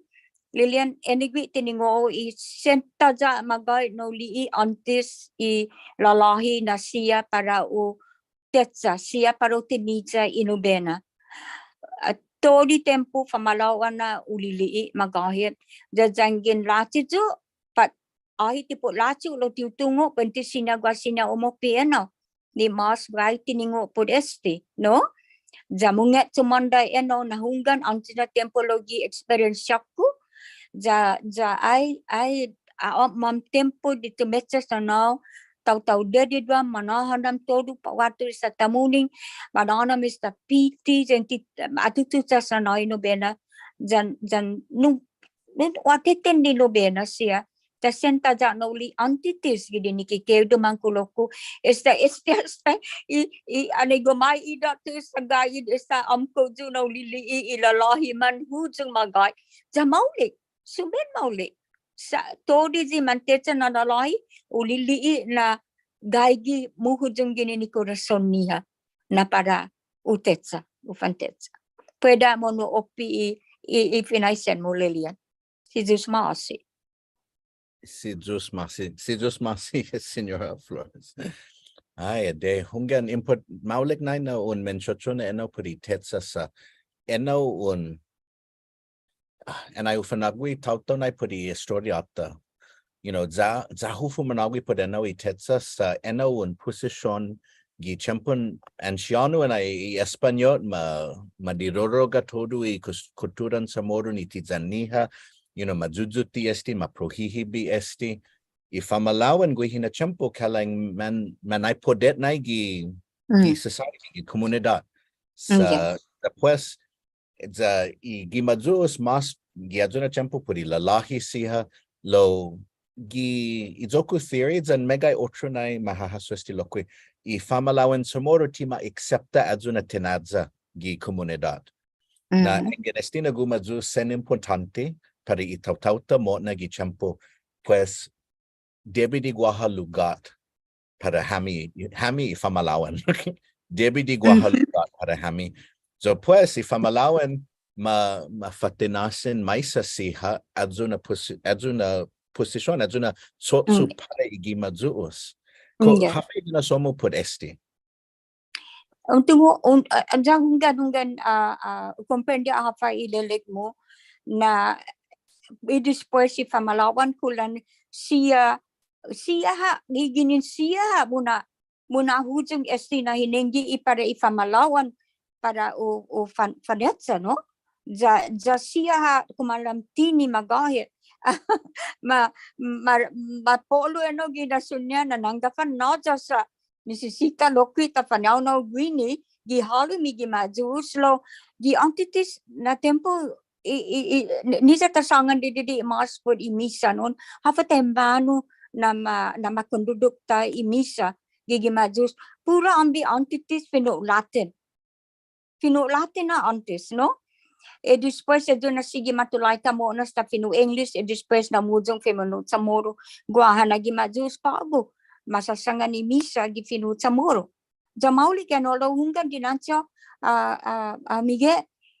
Lillian, ennao gue' tiningo'-hu i sen tåya' magåhet na hu li'e' åntes i lalåhi na siha para u techa, siha para u tinicha i nobena. Ah, todu i tiempo famalao'an ha' hu lili'e' magåhet. Ya yanggen lachi yu', pat åhe' ti put lachi yu' lao ti hu tungo', buente siña guaha siña umoppe ennao. Ni mås bai tiningo' put este, no? Ya mungnga chumånda ennao na hunggan åntes na tiempo lao gi experience-ku. Ya, ya ai, ai, a, a, måm tiempo di tumecha sa' nai, taotao debi di guaha, manhånao ham todu på'go esta tamuning, manhånao ham esta piti, yan ti, atutucha sa' nai nobena, yan, yan, nu, nu, hu ateten i nobena siha, ta sen tåya' na hu li'e' åntes gi dinekikeu, dumångkolo-ku, esta, esta, esta, i, i, annai gumai i dåtu esta gaige, esta åmko' yu' na hu lili'e' i lalåhi manhuyong magåhet, ya maolek, sumen maolek. Sa' todu i mantecha na lalåhi, hu lili'e' na gaige mohuyong ginen i korason-ñiha na para u techa, u fantecha. Pueda mo'na oppe i, i, i finaisen-mu Lillian. Si Yu'os ma'åse'. Si Yu'os ma'åse', si Yu'os ma'åse', Señora Flores. Ai, adei, hunggan, impot-, maolek nai na un mensiona ennao put i techa sa', ennao un, ah, annai hu fa'nå'gue taotao nai put i estoriå-ta. You know, ya, ya hu fa'nå'gue put ennao i techa sa' ennao un position gi tiempon ansiånu annai i Españot ma, ma diroga todu i kus-, kutturan Chamoru ni ti ya-ñiha, you know, ma yuyute' este, ma prohihibi este. I famalao'an guihi na tiempo kalang man, man ai podet nai gi, gi society, gi komunidåt. Sa', sa' pues, ya i gima'yu'os mås gi ayu na tiempo put i lalåhi siha, lao gi i iyo-ku theory yan meggai otro nai ma hahasso este lokkue', i famalao'an CHamoru ti ma aksepta ayu na tinaya gi komunidåt. Na anggen este na guma'yu'os sen impottånte para i taotao-ta mo'na gi tiempo, pues, debi di guaha lugåt para hami, hami i famalao'an. Debi di guaha lugåt para hami. So, pues, i famalao'an ma, ma fa'tinåsen maisa siha ayu na posi-, ayu na position, ayu na cho'cho' para i gima'yu'os. Kao, håfa i hinasso-mu put este? Un tungo', un, ah, ah, ya hunggan, hunggan, ah, ah, komprende håfa i ilelek-mu na, i despues i famalao'an kulan siha, siha ha', gi ginen siha ha' muna', muna' huyong este na hinengge i para i famalao'an para u, u fan-, fanecha, no? Ya, ya siha ha' kumalamten i magåhet. Ma, ma, ma po'lo ennao gi hinasso-ña na nangga fan nåya sa' nisisita lokkue' ta fanaonao guini, gi halom i gima'yu'os lao, gi åntes na tiempo, i, i, i, ni, ni sa' ta sångan didide' mås put i misa, no? Håfa taimanu na ma, na ma kondudukta i misa, gi gima'yu'os. Puru åmbre åntes fino' Latin. Fino' Latin ha' åntes, no? E despues ayu na sigi matulåhi-ta mo'na esta fino' English, e despues na humuyong fumino' CHamoru, guaha na gima'yu'os på'go, ma sasangan i misa gi fino' CHamoru. Ya maolek ennao lao hunggan dinanche, ah, ah, ah, Mige,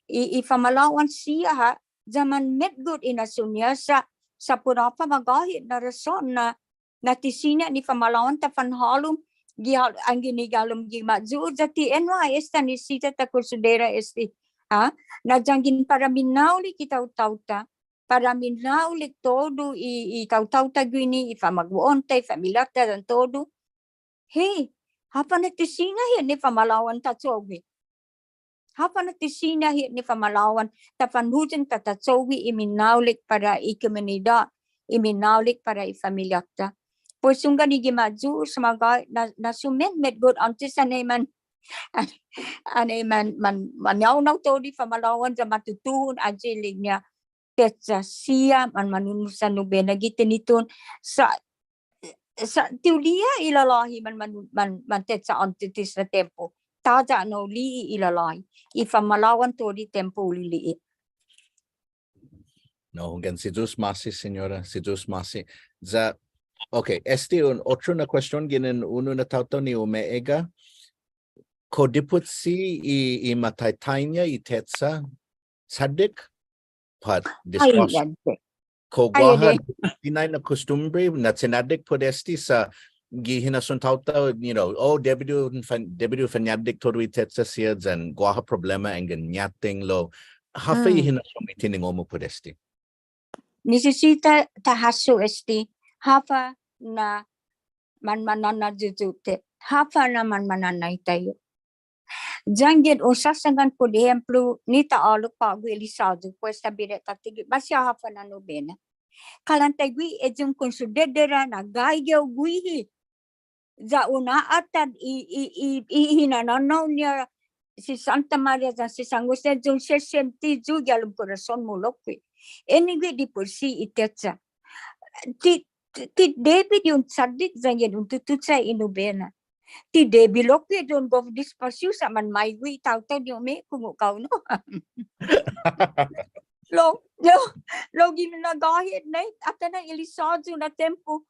i, i famalao'an siha ha', ya manmetgot i hinasso-ña sa', sa' put håfa magåhet na rason na na ti siña ni famalao'an ta fanhålom, gi hal-, anggen i halom gima'yu'os, ya ti ennao ha' esta nisisita ta konsidera este, ha? Na yanggen para minaolek i taotao-ta, para minaolek todu i, i taotao-ta guini, i famagu'on-ta, i familia-ta yan todu. Hei, håfa na ti siña hit ni famalao'an ta cho'gue. Håfa na ti siña hit ni famalao'an ta fanhuyong ta, ta cho'gue i minaolek para i komunidåt, i minaolek para i familia-ta. Pues hunggan i gima'yu'os magåhet na, na sumen metgot åntes annai man, annai man, man, man naonao todu i famalao'an ya ma tutuhon ayu i ilek-ña techa siha, man, manununa nubena gi tinituhon sa', sa' ti hu li'e' i lalåhi man, man, man, man techa åntes na tiempo. Tåya' na hu li'e' i lalåhi. I famalao'an todu i tiempo hu lili'e'. No, hunggan si Yu'os ma'åse', Siñora, si Yu'os ma'åse'. Ya, okay, este un otro na kuestion ginen unu na taotao ni umeegga'. Kao dipotsi i, i ma taitai-ña i techa chaddek pat despacio. Kao guaha, ti nai na kustumbre na chinaddek put este sa' gi hinasson taotao, you know, oh, debi di u fan-, debi di u fanyaddek todu i techa siha yan guaha problema anggen ñateng lao. Håfa i hinasson-mu i tiningo'-mu put este? Nisisita ta hasso este, håfa na manmanånayuyute', håfa na manmanånaitai. Yanggen un sasangan, put ehemplo, ni ta ålok på'go i lisåyu, pues ta bira ta tåtte gi, maseha håfa na nubena. Kalan taiguihi ayu un konsidera na gaige yu' guihi. Ya un a'atan i, i, i, i hinanånao-ña si Santa Maria yan si San Jose, ya un sesiente yu' gi halom korason-mu lokkue'. Anyway, dipotsi i techa. Ti, ti, ti debi di un chaddek yanggen un tutucha i nubena. Ti debi lokkue' di un gof despasiu sa' manmaigue' i taotao ni umeekungok hao, no? Lao, lao, lao gi minagåhet nai, atan nai i lisåyu na tiempo.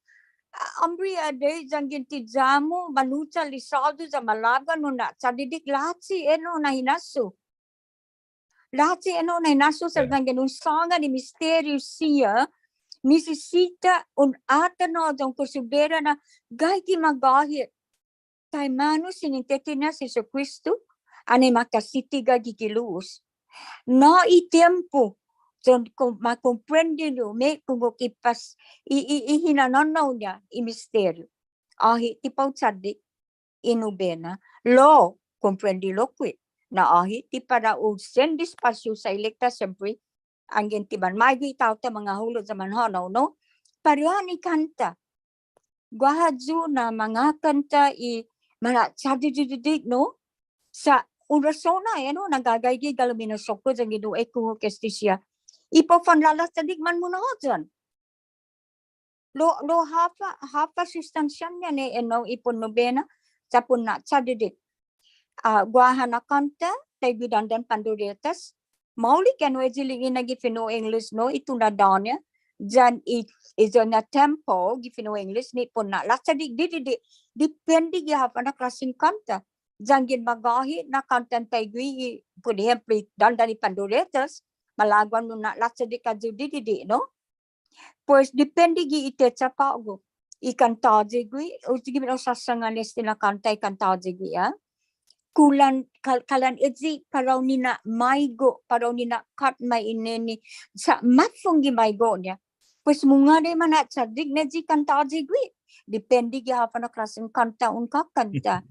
Ah, hombre, adai, yanggen ti ya-mu manucha lisåyu ya malago' na un chadidek, lachi ennao na hinasso. Lachi ennao na hinasso sa' yanggen un sångan i misterio siha, nisisita un atan hao ya un konsidera na gaige magåhet. Taimanu siniente-ña si Jesukristo, annai ma kasitiga gi kilu'os. Nå'i tiempo, ya un ko-, ma komprende ni umeekungok i pas-, i, i, i hinanånao-ña i misterio. Åhe' ti para u chaddek i nubena, lao komprende lokkue' na åhe' ti para u sen despasiu sa' ilek-ta siempre Anggen ti manmaigo' i taotao mangahulot ya manhånao, no? Parehu ni kånta. Guaha ayu na mangakånta i mana'chåddek, no? Sa' un rason ha' enao na gagaige gi halom i na'sokko yanggen un ekungok este siha. I para u fanlala'chåddek manmunhåyan. Lao, lao håfa, håfa sustansiån-ña ni enao i para un nobena, sa' para un na'chåddek. Ah, guaha na kånta, taiguihi dandan panderetas. Maolek enao i ilek-ña gi fino' English no i tunadå-ña. Yan i, i iyon-ña tempo gi fino' English ni para un na'la'chåddek didide'. Depende gi håfa na klåsen kånta. Yanggen magåhet na kånta taiguihi, por ehemplo, i dandan i panderetas, malago' un na'la'chåddek ayu didide', no? Pues, depende gi i techa på'go. I kantåyi gui', hu sigi bai hu sasangan este na kånta i kantåyi gui', ah. Kulan, kal-, kalan eyi para u nina'maigo', para u nina'katmai i neni, sa' mafong i maigo'-ña. Pues, mungnga di mana'chåddek ni eyi kantåyi gui'. Depende gi håfa na klåsen kånta un kakånta.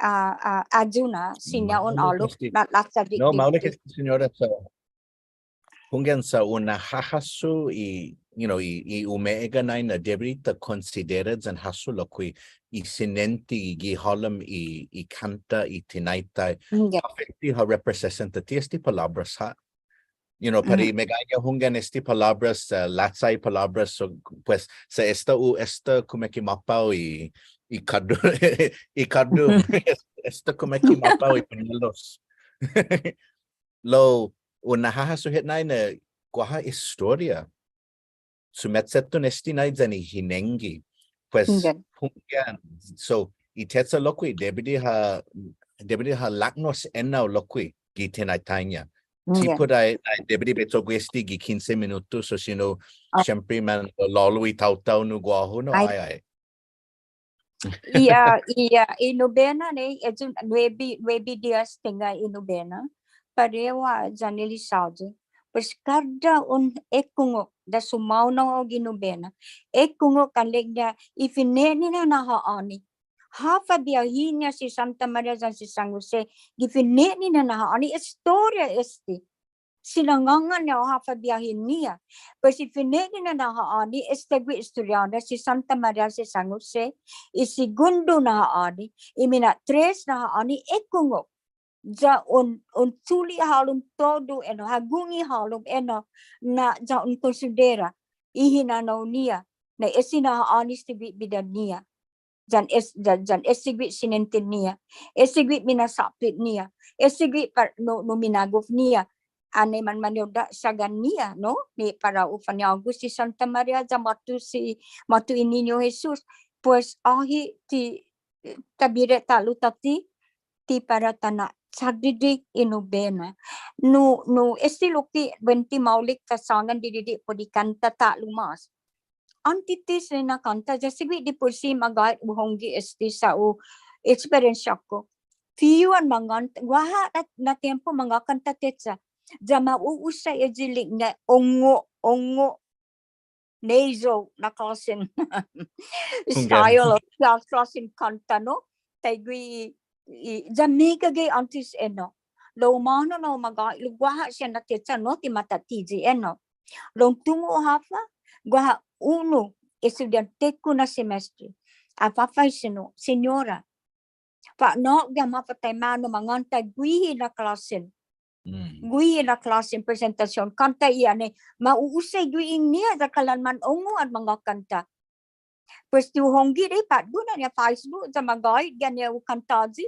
Ah, ah, ayu na, siña un ålok, na'la'chåddek. No, maolek este, señora, sa' hunggan sa' un na'hahasso i, you know, i, i ume'egga' nai na debi di ta konsidera yan hasso lokkue' i siniente gi halom i, i kånta i tinaitai. Hunggan. Håfa ti ha representa ti este palåbras ha'. You know, para i meggaiña hunggan este palåbras, uh, lachai palåbras, so, pues, sa' esta u, esta kumeke'mapao i, i kåddu, i kåddu, esta kumeke'mapao i pañelos. Lao, un na'hahasso hit nai na guaha estoria. Sumesetton este nai yan i hinengge. Pues, hunggan. So, i techa lokkue', debi di ha, debi di ha laknos ennao lokkue' gi tinaitai-ña. Ti put ai, ai debi di bai cho'gue este gi kinse minutos, o sino, siempre manlålo' i taotao nu guåhu, no, ai, ai. Iya, iya, i nobena ni, eyu nuebe, nuebe dias tenga i nobena. Parehu ha' yan i lisåyu. Pues kada un ekungok, ya sumaonao hao gi nobena. Ekungok, ilek-ña, i fine'nina na ha'åni. Håfa biahi-ña si Santa Maria yan si San Jose, gi fine'nina na ha'åni, estoria este. Sinangångan-ña håfa biahi-ña. Pues i fine'nina na ha'åni, estague' estoriån-ña si Santa Maria si San Jose, i segundo na ha'åni, i mina'tres na ha'åni, ekungok. Ya un, un chule' hålom todu enao, hagungi hålom enao, na ya un konsidera i hinanao-ña, na este na ha'åni estague' bidan-ña. Yan es-, yan, yan estague' sinienten-ña, estague' minasåpet-ña, estague' pa-, no, no minagof-ña, annai manmañodda' sagan-ña, no? Ni para u fañågu si Santa Maria, ya måtto si, måtto i Niñu Jesus. Pues, åhe' ti, ta bira ta'lo tåtte, ti para ta na'chåddek i nobena. No, no, este lokkue' buente maolek ta sångan didide' put i kånta ta'lo mås. Åntes ti siña kånta, ya estague' di put si magåhet hu hongge este sa' u experience-ku. Fihu an mangånta, guaha na, na tiempo mangåkanta techa. Ya ma u'usa eyi ilek-ña ongo, ongo, nasal na klåsen style of kla-, klåsen kånta, no? Taiguihi, i, ya meggai åntes enao. Lao humånao na magåhet, lao guaha siha na techa no ti matatiyi enao. Lao tungo' håfa, guaha unu estudiånte-ku na semestre. Ha fafaisen hao, Señora, fa'nå'gue ham håfa taimanu mangånta guihi na klåsen. Guihi na klåsen presentasion. Kånta i annai, ma u'usa i guihi-ña ya kalan man ongo an mangåkanta. Pues ti hu hongge dei påtgon annai ha Facebook ya magåhet gi annai hu kantåyi.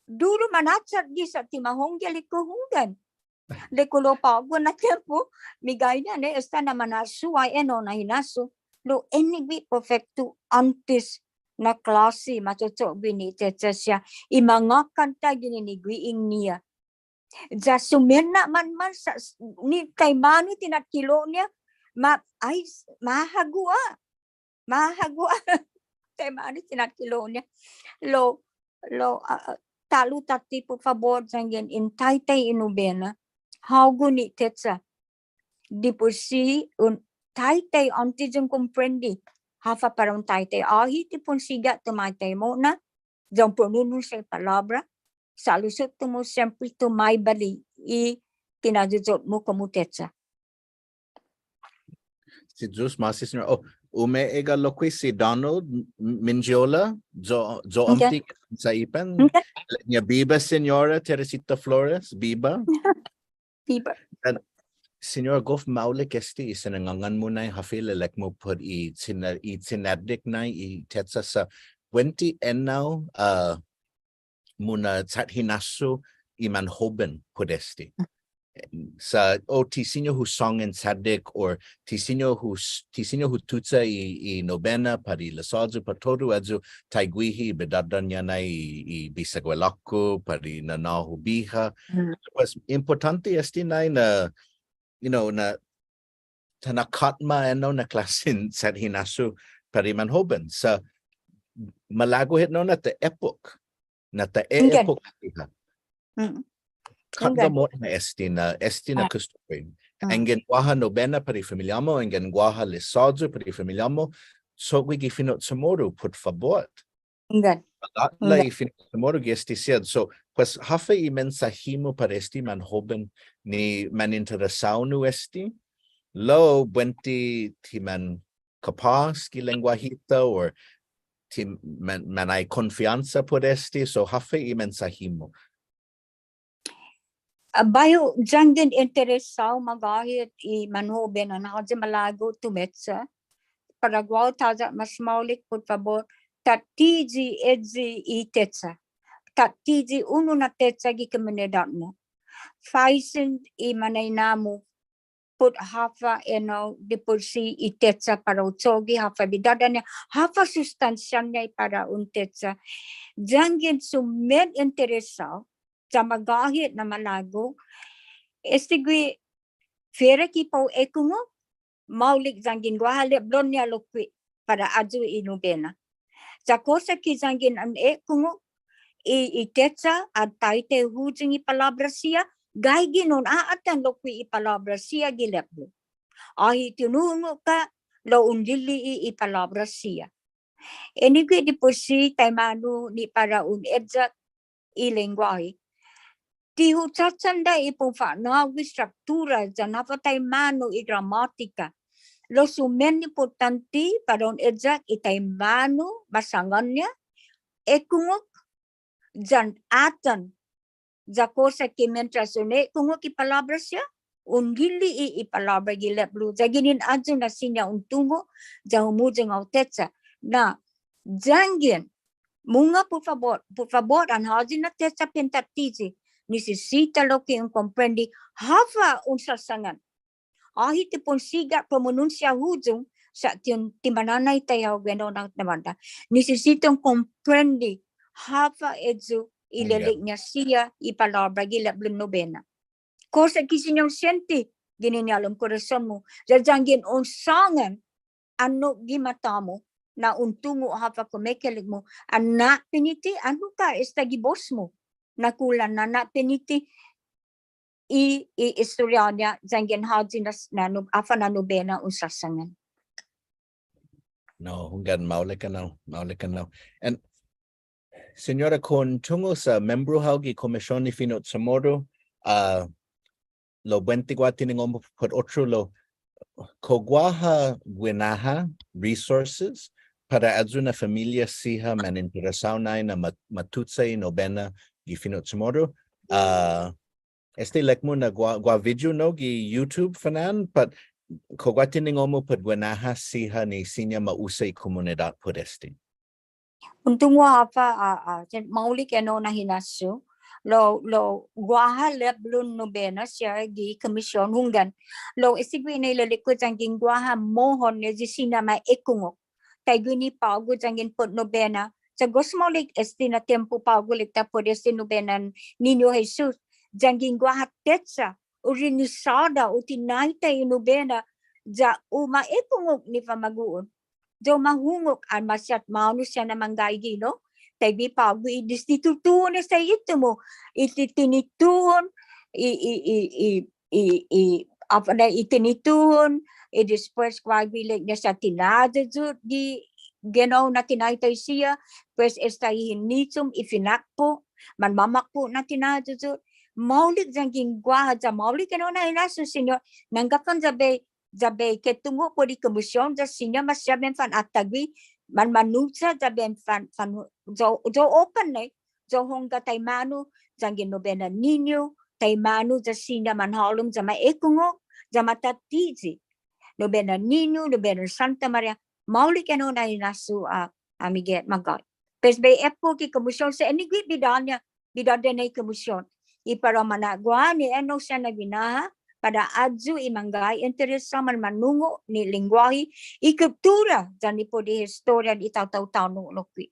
Duru manachåtge sa' ti ma hongge, ilek-hu hunggan. Ilek-hu lao på'go na tiempo, meggaiña ni esta na mana'suha enao na hinasso. Lao enague' perfekto åntes na klåse ma cho'cho'gue ni techa siha i mangåkanta ginen i guihi-ña. Ya sumenna' manman sa', ni taimanu tinatilo'-ña, ma, ai, ma hago ha'. Ma hago ha'. Taimanu tinatilo'-ña. Lao, lao, ah, ah, ta'lo tåtte, put fabot, yanggen in taitai i nobena. Hågu ni techa. Di put si un taitai åntes un komprende håfa para un taitai. Åhe' ti pon sigi ha' tumaitai mo'na, ya un pronunusia i palåbra, sa' lokkue' ti siempre ti maibali i tinayuyot-mu komu techa. Si Yu'os ma'åse', Siñora. Oh, umeegga' lokkue' si Donald M-, Mendiola, yo, yo åmte Saipan. Ilek-ña biba Siñora Teresita Flores, biba. Biba. And, Siñora, gof maolek este i sinangån-mu nai, håfa ilelek-mu put i china-, i chinatdek nai i techa sa' buente ennao, uh, muna'chathinasso i manhoben put este. Sa', o ti siña hu sångan chatdek, or ti siña hu s-, ti siña hu tucha i, i nobena para i lisåyu, para todu ayu, taiguihi bidådå-ña nai i, i bisaguelå-ku, para i nanå-hu biha. Pues, impottånte este nai na, you know, na ta na'katma ennao na klåsen chathinasso para i manhoben. Sa' malago' hit, no, na ta eppok. Na ta eppok siha. Katga mo'na este na, este na kostumbre. Anggen guaha nobena para i familiå-mu, anggen guaha lisåyu para i familiå-mu, cho'gue gi fino' CHamoru, put fabot. Hunggan. Ala i fino' CHamoru gi este siha. So, pues, håfa i mensåhi-mu para este manhoben ni maninteresao nu este? Lao buente ti man kapås gi lengguahi-ta, or ti man, man ai konfiånsa put este? So, håfa i mensåhi-mu? Ah, bai hu yanggen interesao magåhet i manhoben, annai håyi malago' tumecha. Para guåhu tåya' mas maolek, put fabot, tattiyi eyi i techa. Tattiyi unu na techa gi kumunidåt-mu. Faisen i mañaina-mu put håfa ennao dipotsi i techa para u cho'gue, håfa bidådå-ña, håfa sustansia-ña i para un techa. Yanggen sumen interesao, ya magåhet na malago', este gui' fiera ki para u ekungok, maolek yanggen guaha lepblon-ña lokkue' para ayu i nobena. Ya kosa ki yanggen un ekungok i, i techa, atan taitai huyong i palåbra siha, gaige na un a'atan lokkue' i palåbra siha gi lepblo. Åhe' ti un hungok ha', lao un lili'e' i palåbra siha. Enague' dipotsi taimanu ni para un eyak i lengguåhi. Ti hu chachanda i para u fa'nå'gue i estruktura yan håfa taimanu i gramåtika. Lao sumen impottånte para un eyak i taimanu masångan-ña, ekungok, yan atan. Ya kosa ki mientras un ekungok i palåbra siha, un lili'e' i palåbra gi lepblo, ya ginen ayu na siña un tungo', ya humuyong hao techa. Na, yanggen, mungnga put fabot, put fabot, annai håyi na techa para en tattiyi, nisisita lokkue' un komprende håfa un sasangan. Åhe' ti para un sigi promununsia huyong, sa' ti un, ti mananaitai hao guenao na, na bånda. Nisisita un komprende håfa eyu i ilelek-ña siha i palåbra gi lepblon nobena. Kosa ki siña un siente ginen i halom korason-mu, ya yanggen un sångan, annok gi mata-mu, na un tungo' håfa kumekeilek-mu, annai piniti, annok ha' esta gi bos-mu, na kulan na annai piniti i, i estoriå-ña, yanggen håyi na s-, na nu-, håfa na nobena un sasangan. No, hunggan, maolek ennao, maolek ennao. And Siñora, kao un tungo' sa' membro hao gi Kumision i Fino' CHamoru, ah, lao buente guaha tiningo'-mu put otro, lao kao guaha guinaha, resources, para ayu na familia siha maninteresao nai na ma-, ma tucha i nobena gi fino' CHamoru. Ah, este ilek-mu na guaha, guaha video, no, gi YouTube fana'an, but kao guaha tiningo'-mu put guinaha siha ni siña ma usa i kumunidåt put este? Un tungo' håfa, ah, ah, sen maolek ennao na hinasso, lao, lao guaha lepblon nobena siha gi Kumision, hunggan. Lao este gui' na ilelek-hu yanggen guaha mohon ni eyi siña ma ekungok. Taiguini på'go yanggen put nobena. Sa' gof maolek este na tiempo på'go ilek-ta put este nobenan Niño Jesus. Yanggen guaha techa, u rinisåda, u tinaitai i nobena, ya u ma ekungok ni famagu'on. Ya u ma hungok, an maseha månu siha na manggaige, no? Taiguihi på'go i desde tutuhon esta i itu-mu, i ti-, tinituhon, i, i, i, i, i, i, håfa na i tinituhon, i despues guaha gue' ilek-ña siha tinayuyut gi, guenao na tinaitai siha, pues esta i hinichom, i finakpo', manmamakpo' na tinayuyut, maolek yanggen guaha, ya maolek ennao na hinasso, Siñot, nangga fan ya bai Ya bai ketungo' put i komision, ya siña maseha bai in fan atagui, manmanucha, ya bai in fan, fan, ya, ya open nai, ya hongge taimanu, yanggen Nobena Niñu, taimanu, ya siña manhålom, ya ma ekungok, ya ma tattiyi. Nobena Niñu, Nobena Santa Maria, maolek enao na hinasso, a, amiget, magåhet. Pues bai ekungok i komision sa' enao gui' bidå-ña, bidådå-ña i komision. I para mana'guaha ni enao siha na guinaha, para ayu i manggai interes sa' manmanungo' ni lengguåhi, i kuttura, yan i put i historia i taotao tåno' lokkue'.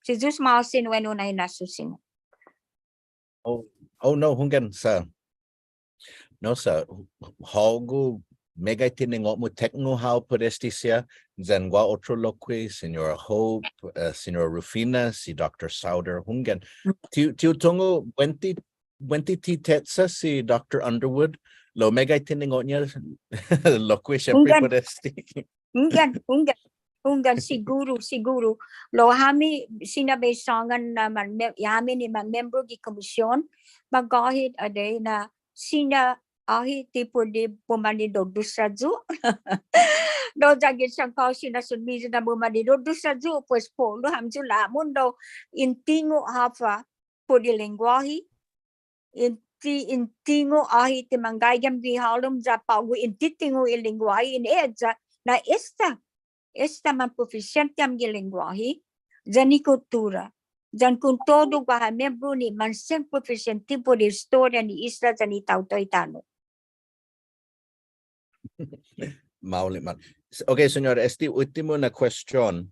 Si Yu'os ma'åse' nu enao na hinasso siña. Oh, oh no, hunggan sa'. No sa', hågu, meggai tiningo'-mu, teknu hao put este siha, yan guaha otro lokkue', Señora Hope, eh, Señora Rufina, si Doctor Souder, hunggan. Ti hu, ti hu tungo', buente, buente ti techa si Doctor Underwood, lao meggai tiningo'-ña lokkue' siempre put este. Hunggan, hunggan, hunggan, siguru, siguru. Lao hami, siña bai sångan na man-, me-, ya hami ni manmembro gi komision, magåhet adai na siña åhe' ti put i bumandidusa yu'. No, yanggen siha kao siña sunmiyu na bumandidusa yu', pues po'lo hamyo la'mon, no, in tingo' håfa put i lengguåhi, in ti-, in tingo' åhe' ti manggaige ham gi halom ya på'go in ti tingo' i lengguåhi in e'eyi na esta, esta man profisiente ham gi lengguåhi, yan i kuttura, yan kontodu guaha membro ni man sen profisiente put i historia ni isla yan i taotao i tano'. Maolek, maolek. S-, okay, Señora, este uttimo na question.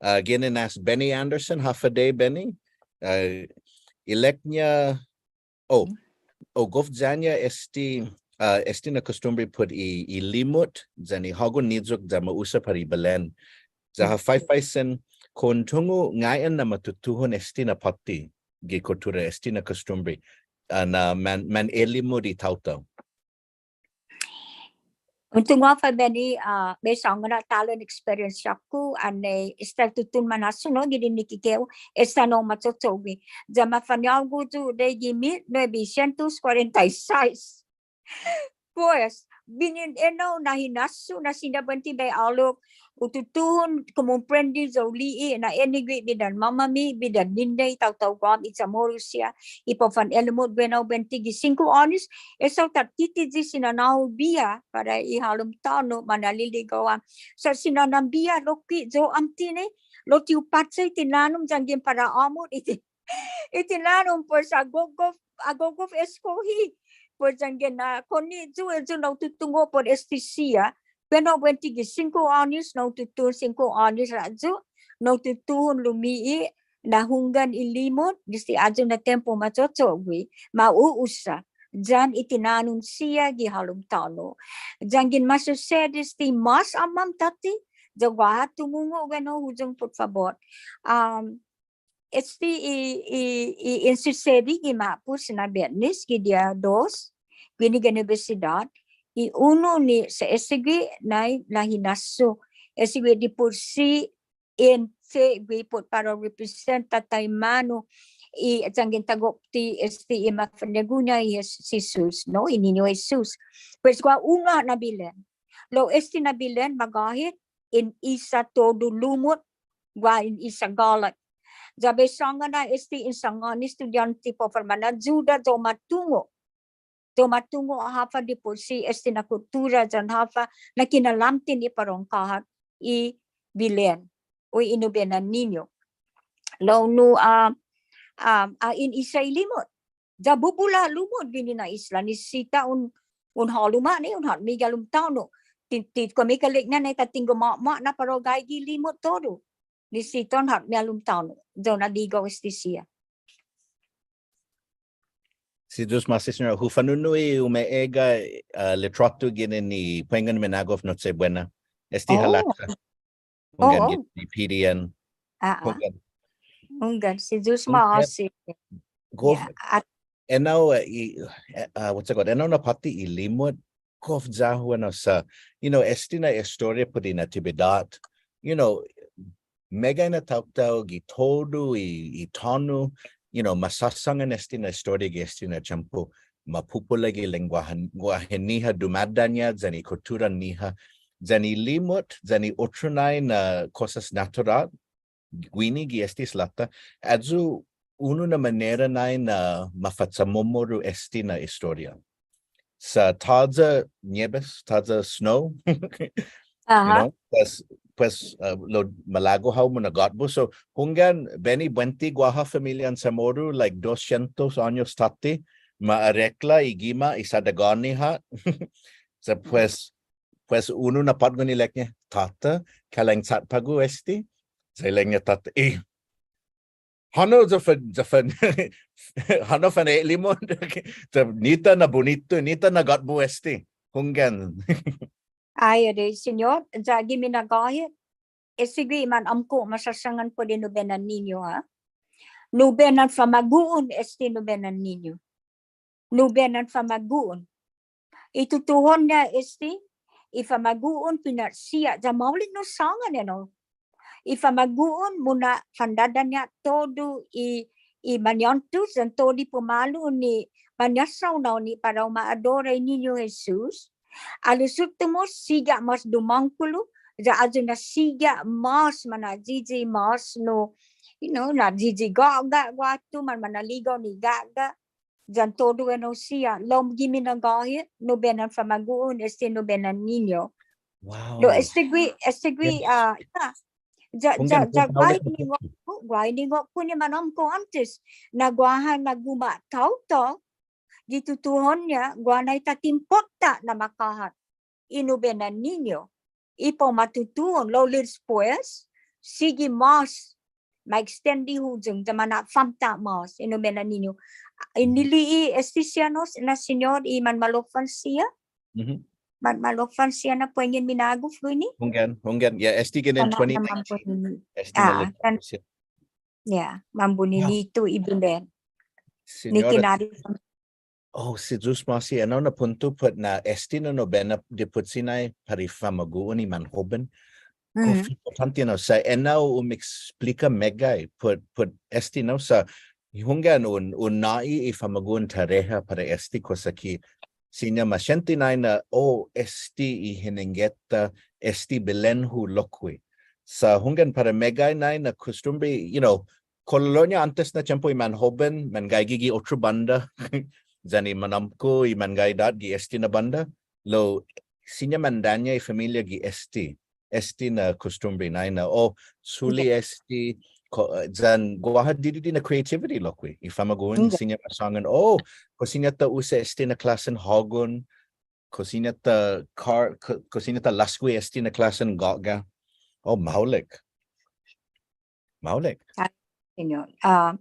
Ah, ginen as Benny Anderson, håfa adai, Benny. Ah, ilek-ña, oh, oh, gof ya-ña este, ah, este na kostumbre put i, i limot, yan i hågu niyok ya ma usa para i belen. Ya ha faifaisen, kao un tungo' ngai'an na ma tutuhon este na påtte gi kuttura, este na kostumbre, ah, na man, man elimot i taotao. Un tungo' håfa, Benny, ah, bai sångan na talan experience-ku, annai esta tutuhon manhasso, no, gi dinekikeo, esta no machocho'gue. Ya mafañågu yu' dai gi mit nuebe sientos kuarenta i sais. Pues, ginen enao na hinasso na siña buente bai ålok, hu tutuhon, kumomprende ya hu li'e' na enao gui' bidan-måmi, bidan-ñiha i taotao Guam i Chamoru siha, i para u fan elimot guenao buente gi singko åños, esta hu tattitiyi si nanå-hu biha para i halom tåno' manaliligao ham. Sa' si nanå-hu biha lokkue' yo' åmte nai, lao ti hu pacha i tinanu-mu yanggen para åmot i ti-, i tinanu-mu, pues, ha gogof, ha gogof eskohi. Pues yanggen na konne' yu', yu' na hu tutungo' put este siha. Guenao buente gi singko åños, na hu tutuhon singko åños ha' yu', na hu tutuhon lumi'e' na hunggan i limot, desde ayu na tiempo machocho'gue, ma u'usa, yan i tinanu-mu siha gi halom tåno'. Yanggen masusedi este mas åpmam tåtte, ya guaha tumungo' guenao huyong, put fabot. Um, este i, i, i in susedi gi ma'pos na Betnes, gi dia dos, guini gi unibetsidåt, i unu ni sa' estegue' nai na hinasso, estegue' dipotsi in che'gue put para representa taimanu i yanggen tagof ti este i mafañågu-ña i Jes-, Jesus, no, i Niñu Jesus. Pues guaha unu na bilen. Lao este na bilen magåhet, in isa todu lumot, guaha in isa gålak. Ya bai sångan na este in sangåni estudiånte para u fanmanayuda ya u ma tungo'. Ya u ma tungo' håfa dipotsi este na kuttura yan håfa na kinalamten i para un kåhat i bilen, o i Nobena Niñu. Lao nu, ah, ah, ah, in isa i limot. Ya bubula lumot guini na isla, nisisita un, un hålom ha' nai, un håtme gi halom tåno'. Ti, ti kumeke'ilek-ña nai ta tingo' mama na para u gaige i limot todu. Nisisita un håtme gi halom tåno'. Ya un aligao este siha. Si Yu'os ma'åse', Señora. Hu fanu'i umeegga', ah, litråtu ginen i Puengen Minagof Nochebuena. Este halacha. Hunggan, gi P D N. Ah, ah. Hunggan. Hunggan, si Yu'os ma'åse'. Gof, enao, eh, i, eh, ah, what's it called? Enao na påtte i limot, gof ya-hu enao sa', you know, este na estoria put i Natibidåt, you know, meggai na taotao gi todu i, i tåno', you know, ma sasångan este na estoria gi este na tiempo. ma pupula gi lengguahen-, guahen-ñiha, dumådaña' yan i kutturan-ñiha, yan i limot, yan i otro nai na kosas naturåt, guini gi este isla-ta, ayu unu na manera nai na mafa'chamomoru este na estoria. Sa' tåya' niebes, tåya' snow, you know, pues, pues, uh, lao malago' hao muna'gatbo. So, hunggan, beni buente guaha familian Chamoru, like, dos sientos åños tåtte, ma arekla i gima' i sadagåni ha'. Sa', pues, pues, unu na påtgon ilek-ña, "Tåta, kalang chatpå'go este?" Sa' ilek-ña tåta, "Eh, hånao ya fan, ya fan, hånao fan e'limo, ya nihi ta na'bunitu, nihi ta na'gatbo este." Hunggan. Ai, adai, Siñot, ya gi minagåhet, este gui' i manåmko' ma sasangan put i nubenan Niño, ha? Nubenan famagu'on este nubenan Niño. Nubenan famagu'on. I tutuhon-ña este, i famagu'on pinat siha, ya maolek na sångan, you know. I famagu'on muna'fandaña' todu i, i mañåntos yan todu i pumalu ni mañasaonao ni para u ma adora i Niño Jesus. Alo'åse' tumo sigi mas dumångkolo, ya ayu na sigi mas mana'yiyi mas nu, you know, na'yiyi gå'ga' guatu, man manaligao ni gå'ga'. Yan todu enao siha, lao gi minagåhet, nubenan famagu'on, este nubenan Niño. Wow. Lao este gui', este gui', ah, ya. Ya, ya, ya, guaha hiningo'-ku, guaha hiningo'-ku ni manåmko' åntes, na guaha na guma' taotao, gi tutuhon-ña, guaha nai tatiempo-ta na makåhat i nubenan Niño. I para u ma tutuhon, lao despues, sigi mas, ma extend i huyong, ya mana'fanta' mas i nubenan Niño. I, ni li'e' este siha no, na Siñot, i manmaloffan siha? Mhm. Manmaloffan siha na puengen minagof guini? Hunggan, hunggan. Ya, este ginen twenty nineteen. Este na, ya, manbuninitu i bilen. Siñora, ni kinari Oh, si Yu'os ma'åse', enao na punto put na este na nobena dipotsi nai para i famagu'on i manhoben. Kao impottånte, no, sa' enao u ma explika meggai put, put este, no, sa' hunggan un, un nå'i i famagu'on tareha para este kosa ki siña ma siente nai na, oh, este i hinengge-ta, este bilen-hu lokkue'. Sa' hunggan para meggai nai na kustumbre, you know, kololo'ña åntes na tiempo i manhoben, manggaige gi otro bånda, yan i manåmko' i manggaige gi este na bånda, lao siña mandaña' i familia gi este, este na kustumbre nai na, oh, chule' este, ko-, yan guaha didide' na creativity lokkue', i famagu'on siña ma sångan, oh, kao siña ta usa este na klåsen hågon, kao siña ta car-, kao, kao siña ta laskue este na klåsen gå'ga'. Oh, maolek. Maolek. Ah, Siñot. Ah,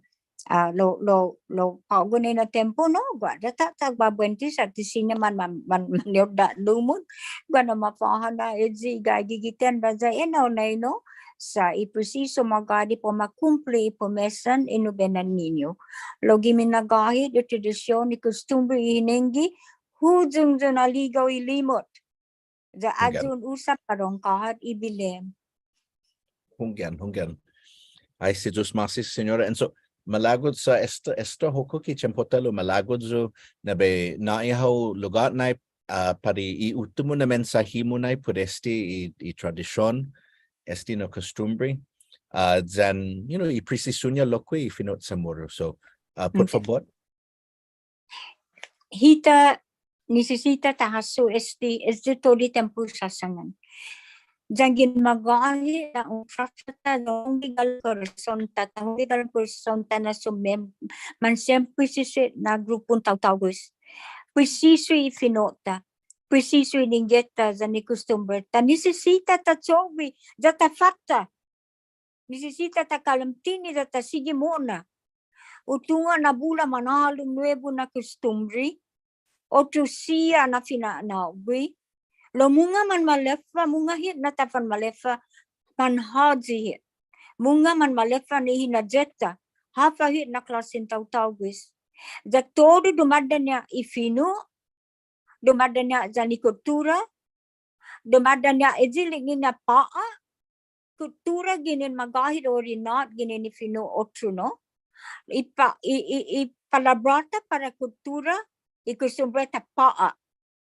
ah, lao, lao, lao, på'go na i tiempo, no, guaha ta, ta, guaha buente sa' ti siña man, man, man, man, manhiyong lumot. Guaha na mafåhan na eyi gaige gi tenda ya enao nai, no. Sa' i presisu magåhet para u ma kumpli i promesan i nubenan Niño. Lao gi minagåhet i tradision i kustumbre i hinengge, huyong ya un aligao i limot. Ya ayu un usa para un kåhat i bilen. Hunggan, hunggan. Ai, si Yu'os ma'åse', Siñora. And so, malago' sa' esta, esta hokko' ki tiempo-ta, lao malago' yu' na bai nå'i hao lugåt nai, ah, para i uttimo na mensåhi-mu nai put este i, i tradision, este na kustumbre. Ah, yan, you know, i presisu-ña lokkue' i fino' Chamoru. So, ah, put fabot. Hita nisisita ta hasso este, este todu i tiempo sasangan. Yanggen magåhet na un profeta, na hongge gi korason-ta, ta hongge gi korason-ta na sumem-, mansempresisu na grupon taotao Guåhan. Presisu i fino'-ta, presisu i hinengge-ta, yan i kustumbre-ta. Nisisita ta cho'gue, ya ta fatta. Nisisita ta kalamten ya ta sigi mo'na. Hu tungo' na bula manhålom nuebu na kustumbre, otro siha na fina'nå'gue. Lao mungnga manmaleffa, mungnga hit na ta fanmaleffa, manhåyi hit. Mungnga manmaleffa ni hinayi-ta, håfa hit na klåsen taotao Guåhan. Ya todu dumådaña' i fino', dumådaña' yan i kuttura, dumådaña' i ilek-ña na på'a, kuttura ginen magåhet o rinat ginen i fino' otro, no? I pa-, i, i, i palåbra-ta para kuttura, i kostumbre-ta på'a,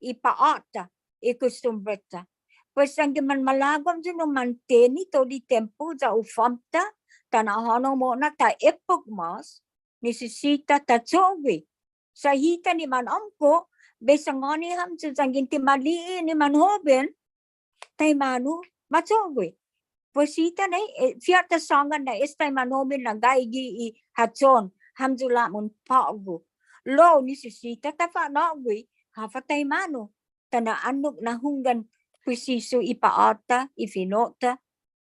i på'a-ta, i kostumbre-ta. Pues yanggen manmalago' hamyo nu manteni todu i tiempo ya u fåtta, ta na'hånao mo'na ta eppok mås, nisisita ta cho'gue. Sa' hita ni manåmko', bai sangåni hamyo yanggen ti ma li'e' ni manhoben, taimanu ma cho'gue. Pues hita nai, eh, fihu ta sångan na esta i manhoben na gaige i hachon, hamyo la'mon på'go. Lao nisisita ta fa'nå'gue, håfa taimanu, ta na'annok na hunggan presisu i på'a-ta, i fino'-ta,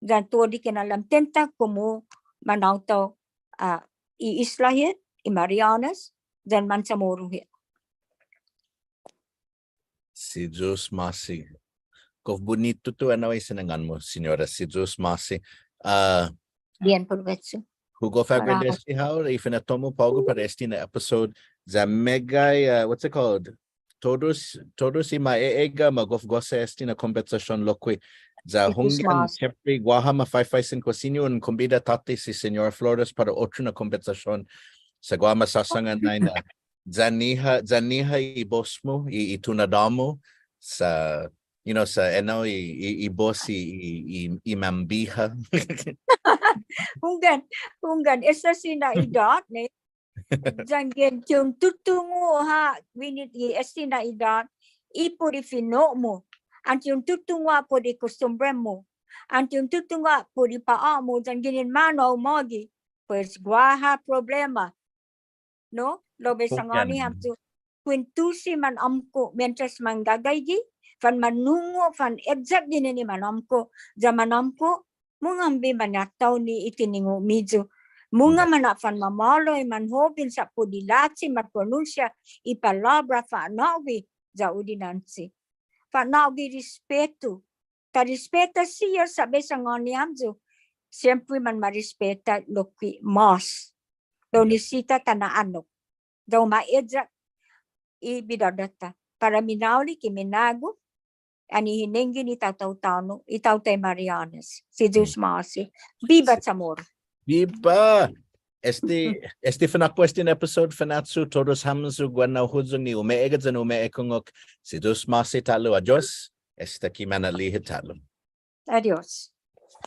yan todu i kinalamten-ta komu manaotao, ah, i isla hit, i Marianas, yan Manchamoru hit. Si Yu'os ma'åse'. Gof bunitu tu ennao i sinangån-mu, Siñora. Si Yu'os ma'åse'. Ah, bien, provecho. Hu gof agradesi hao i finatto-mu på'go para este na episode. Ya meggai, uh, what's it called? Todus, todus i ma e'egga' ma gof gosa este na kombetsasion lokkue'. Ya hunggan siempre guaha mafafaisen kao siña un kombida tåtte si Siñora Flores para otro na kombetsasion. Sa' guaha masåsangan nai na ya-ñiha, ya-ñiha i bos-mu, i, i tunåda-mu, sa', you know, sa' ennao i, i, i bos i, i, i, i mambiha. Hunggan, hunggan, esta siña idåt, no? Yanggen ti un tutungo' ha' guini i este na idåt, i put i fino'-mu. An ti un tutungo' ha' put i kostumbre-mu. An ti un tutungo' ha' put i på'a-mu, yanggen in månu ha' umågi. Pues guaha problema. No? Lao bai sangåni hamyo kuentusi manåmko' mientras manggagaige, fanmanungo', faneyak ginen i manåmko', ya manåmko', mungnga bai manatao ni i tiningo'-miyu. Mungnga mana'fanmamåhlao i manhoben sa' put i lachi ma pronunsia i palåbra fa'nå'gue ya u dinanche. Fa'nå'gue respetu. Ta respeta siha sa' bai sangåni hamyo. Siempre manmarespeta lokkue' mås. Lao nisisita ta na'annok. Ya u ma eyak i bidådå-ta. Para minaolek i minagof, anai hinengge ni taotao tåno', i taotao Marianas. Si Yu'os ma'åse'. Biba Chamoru. Biba! Este, este finakpo' este na episode, fino' hamyo, todus hamyo, guennao huyong ni umeegga' yan umeekungok. Si Yu'os ma'åse' ta'lo, adios. Esta ki manali'e' ta'lo. Adios.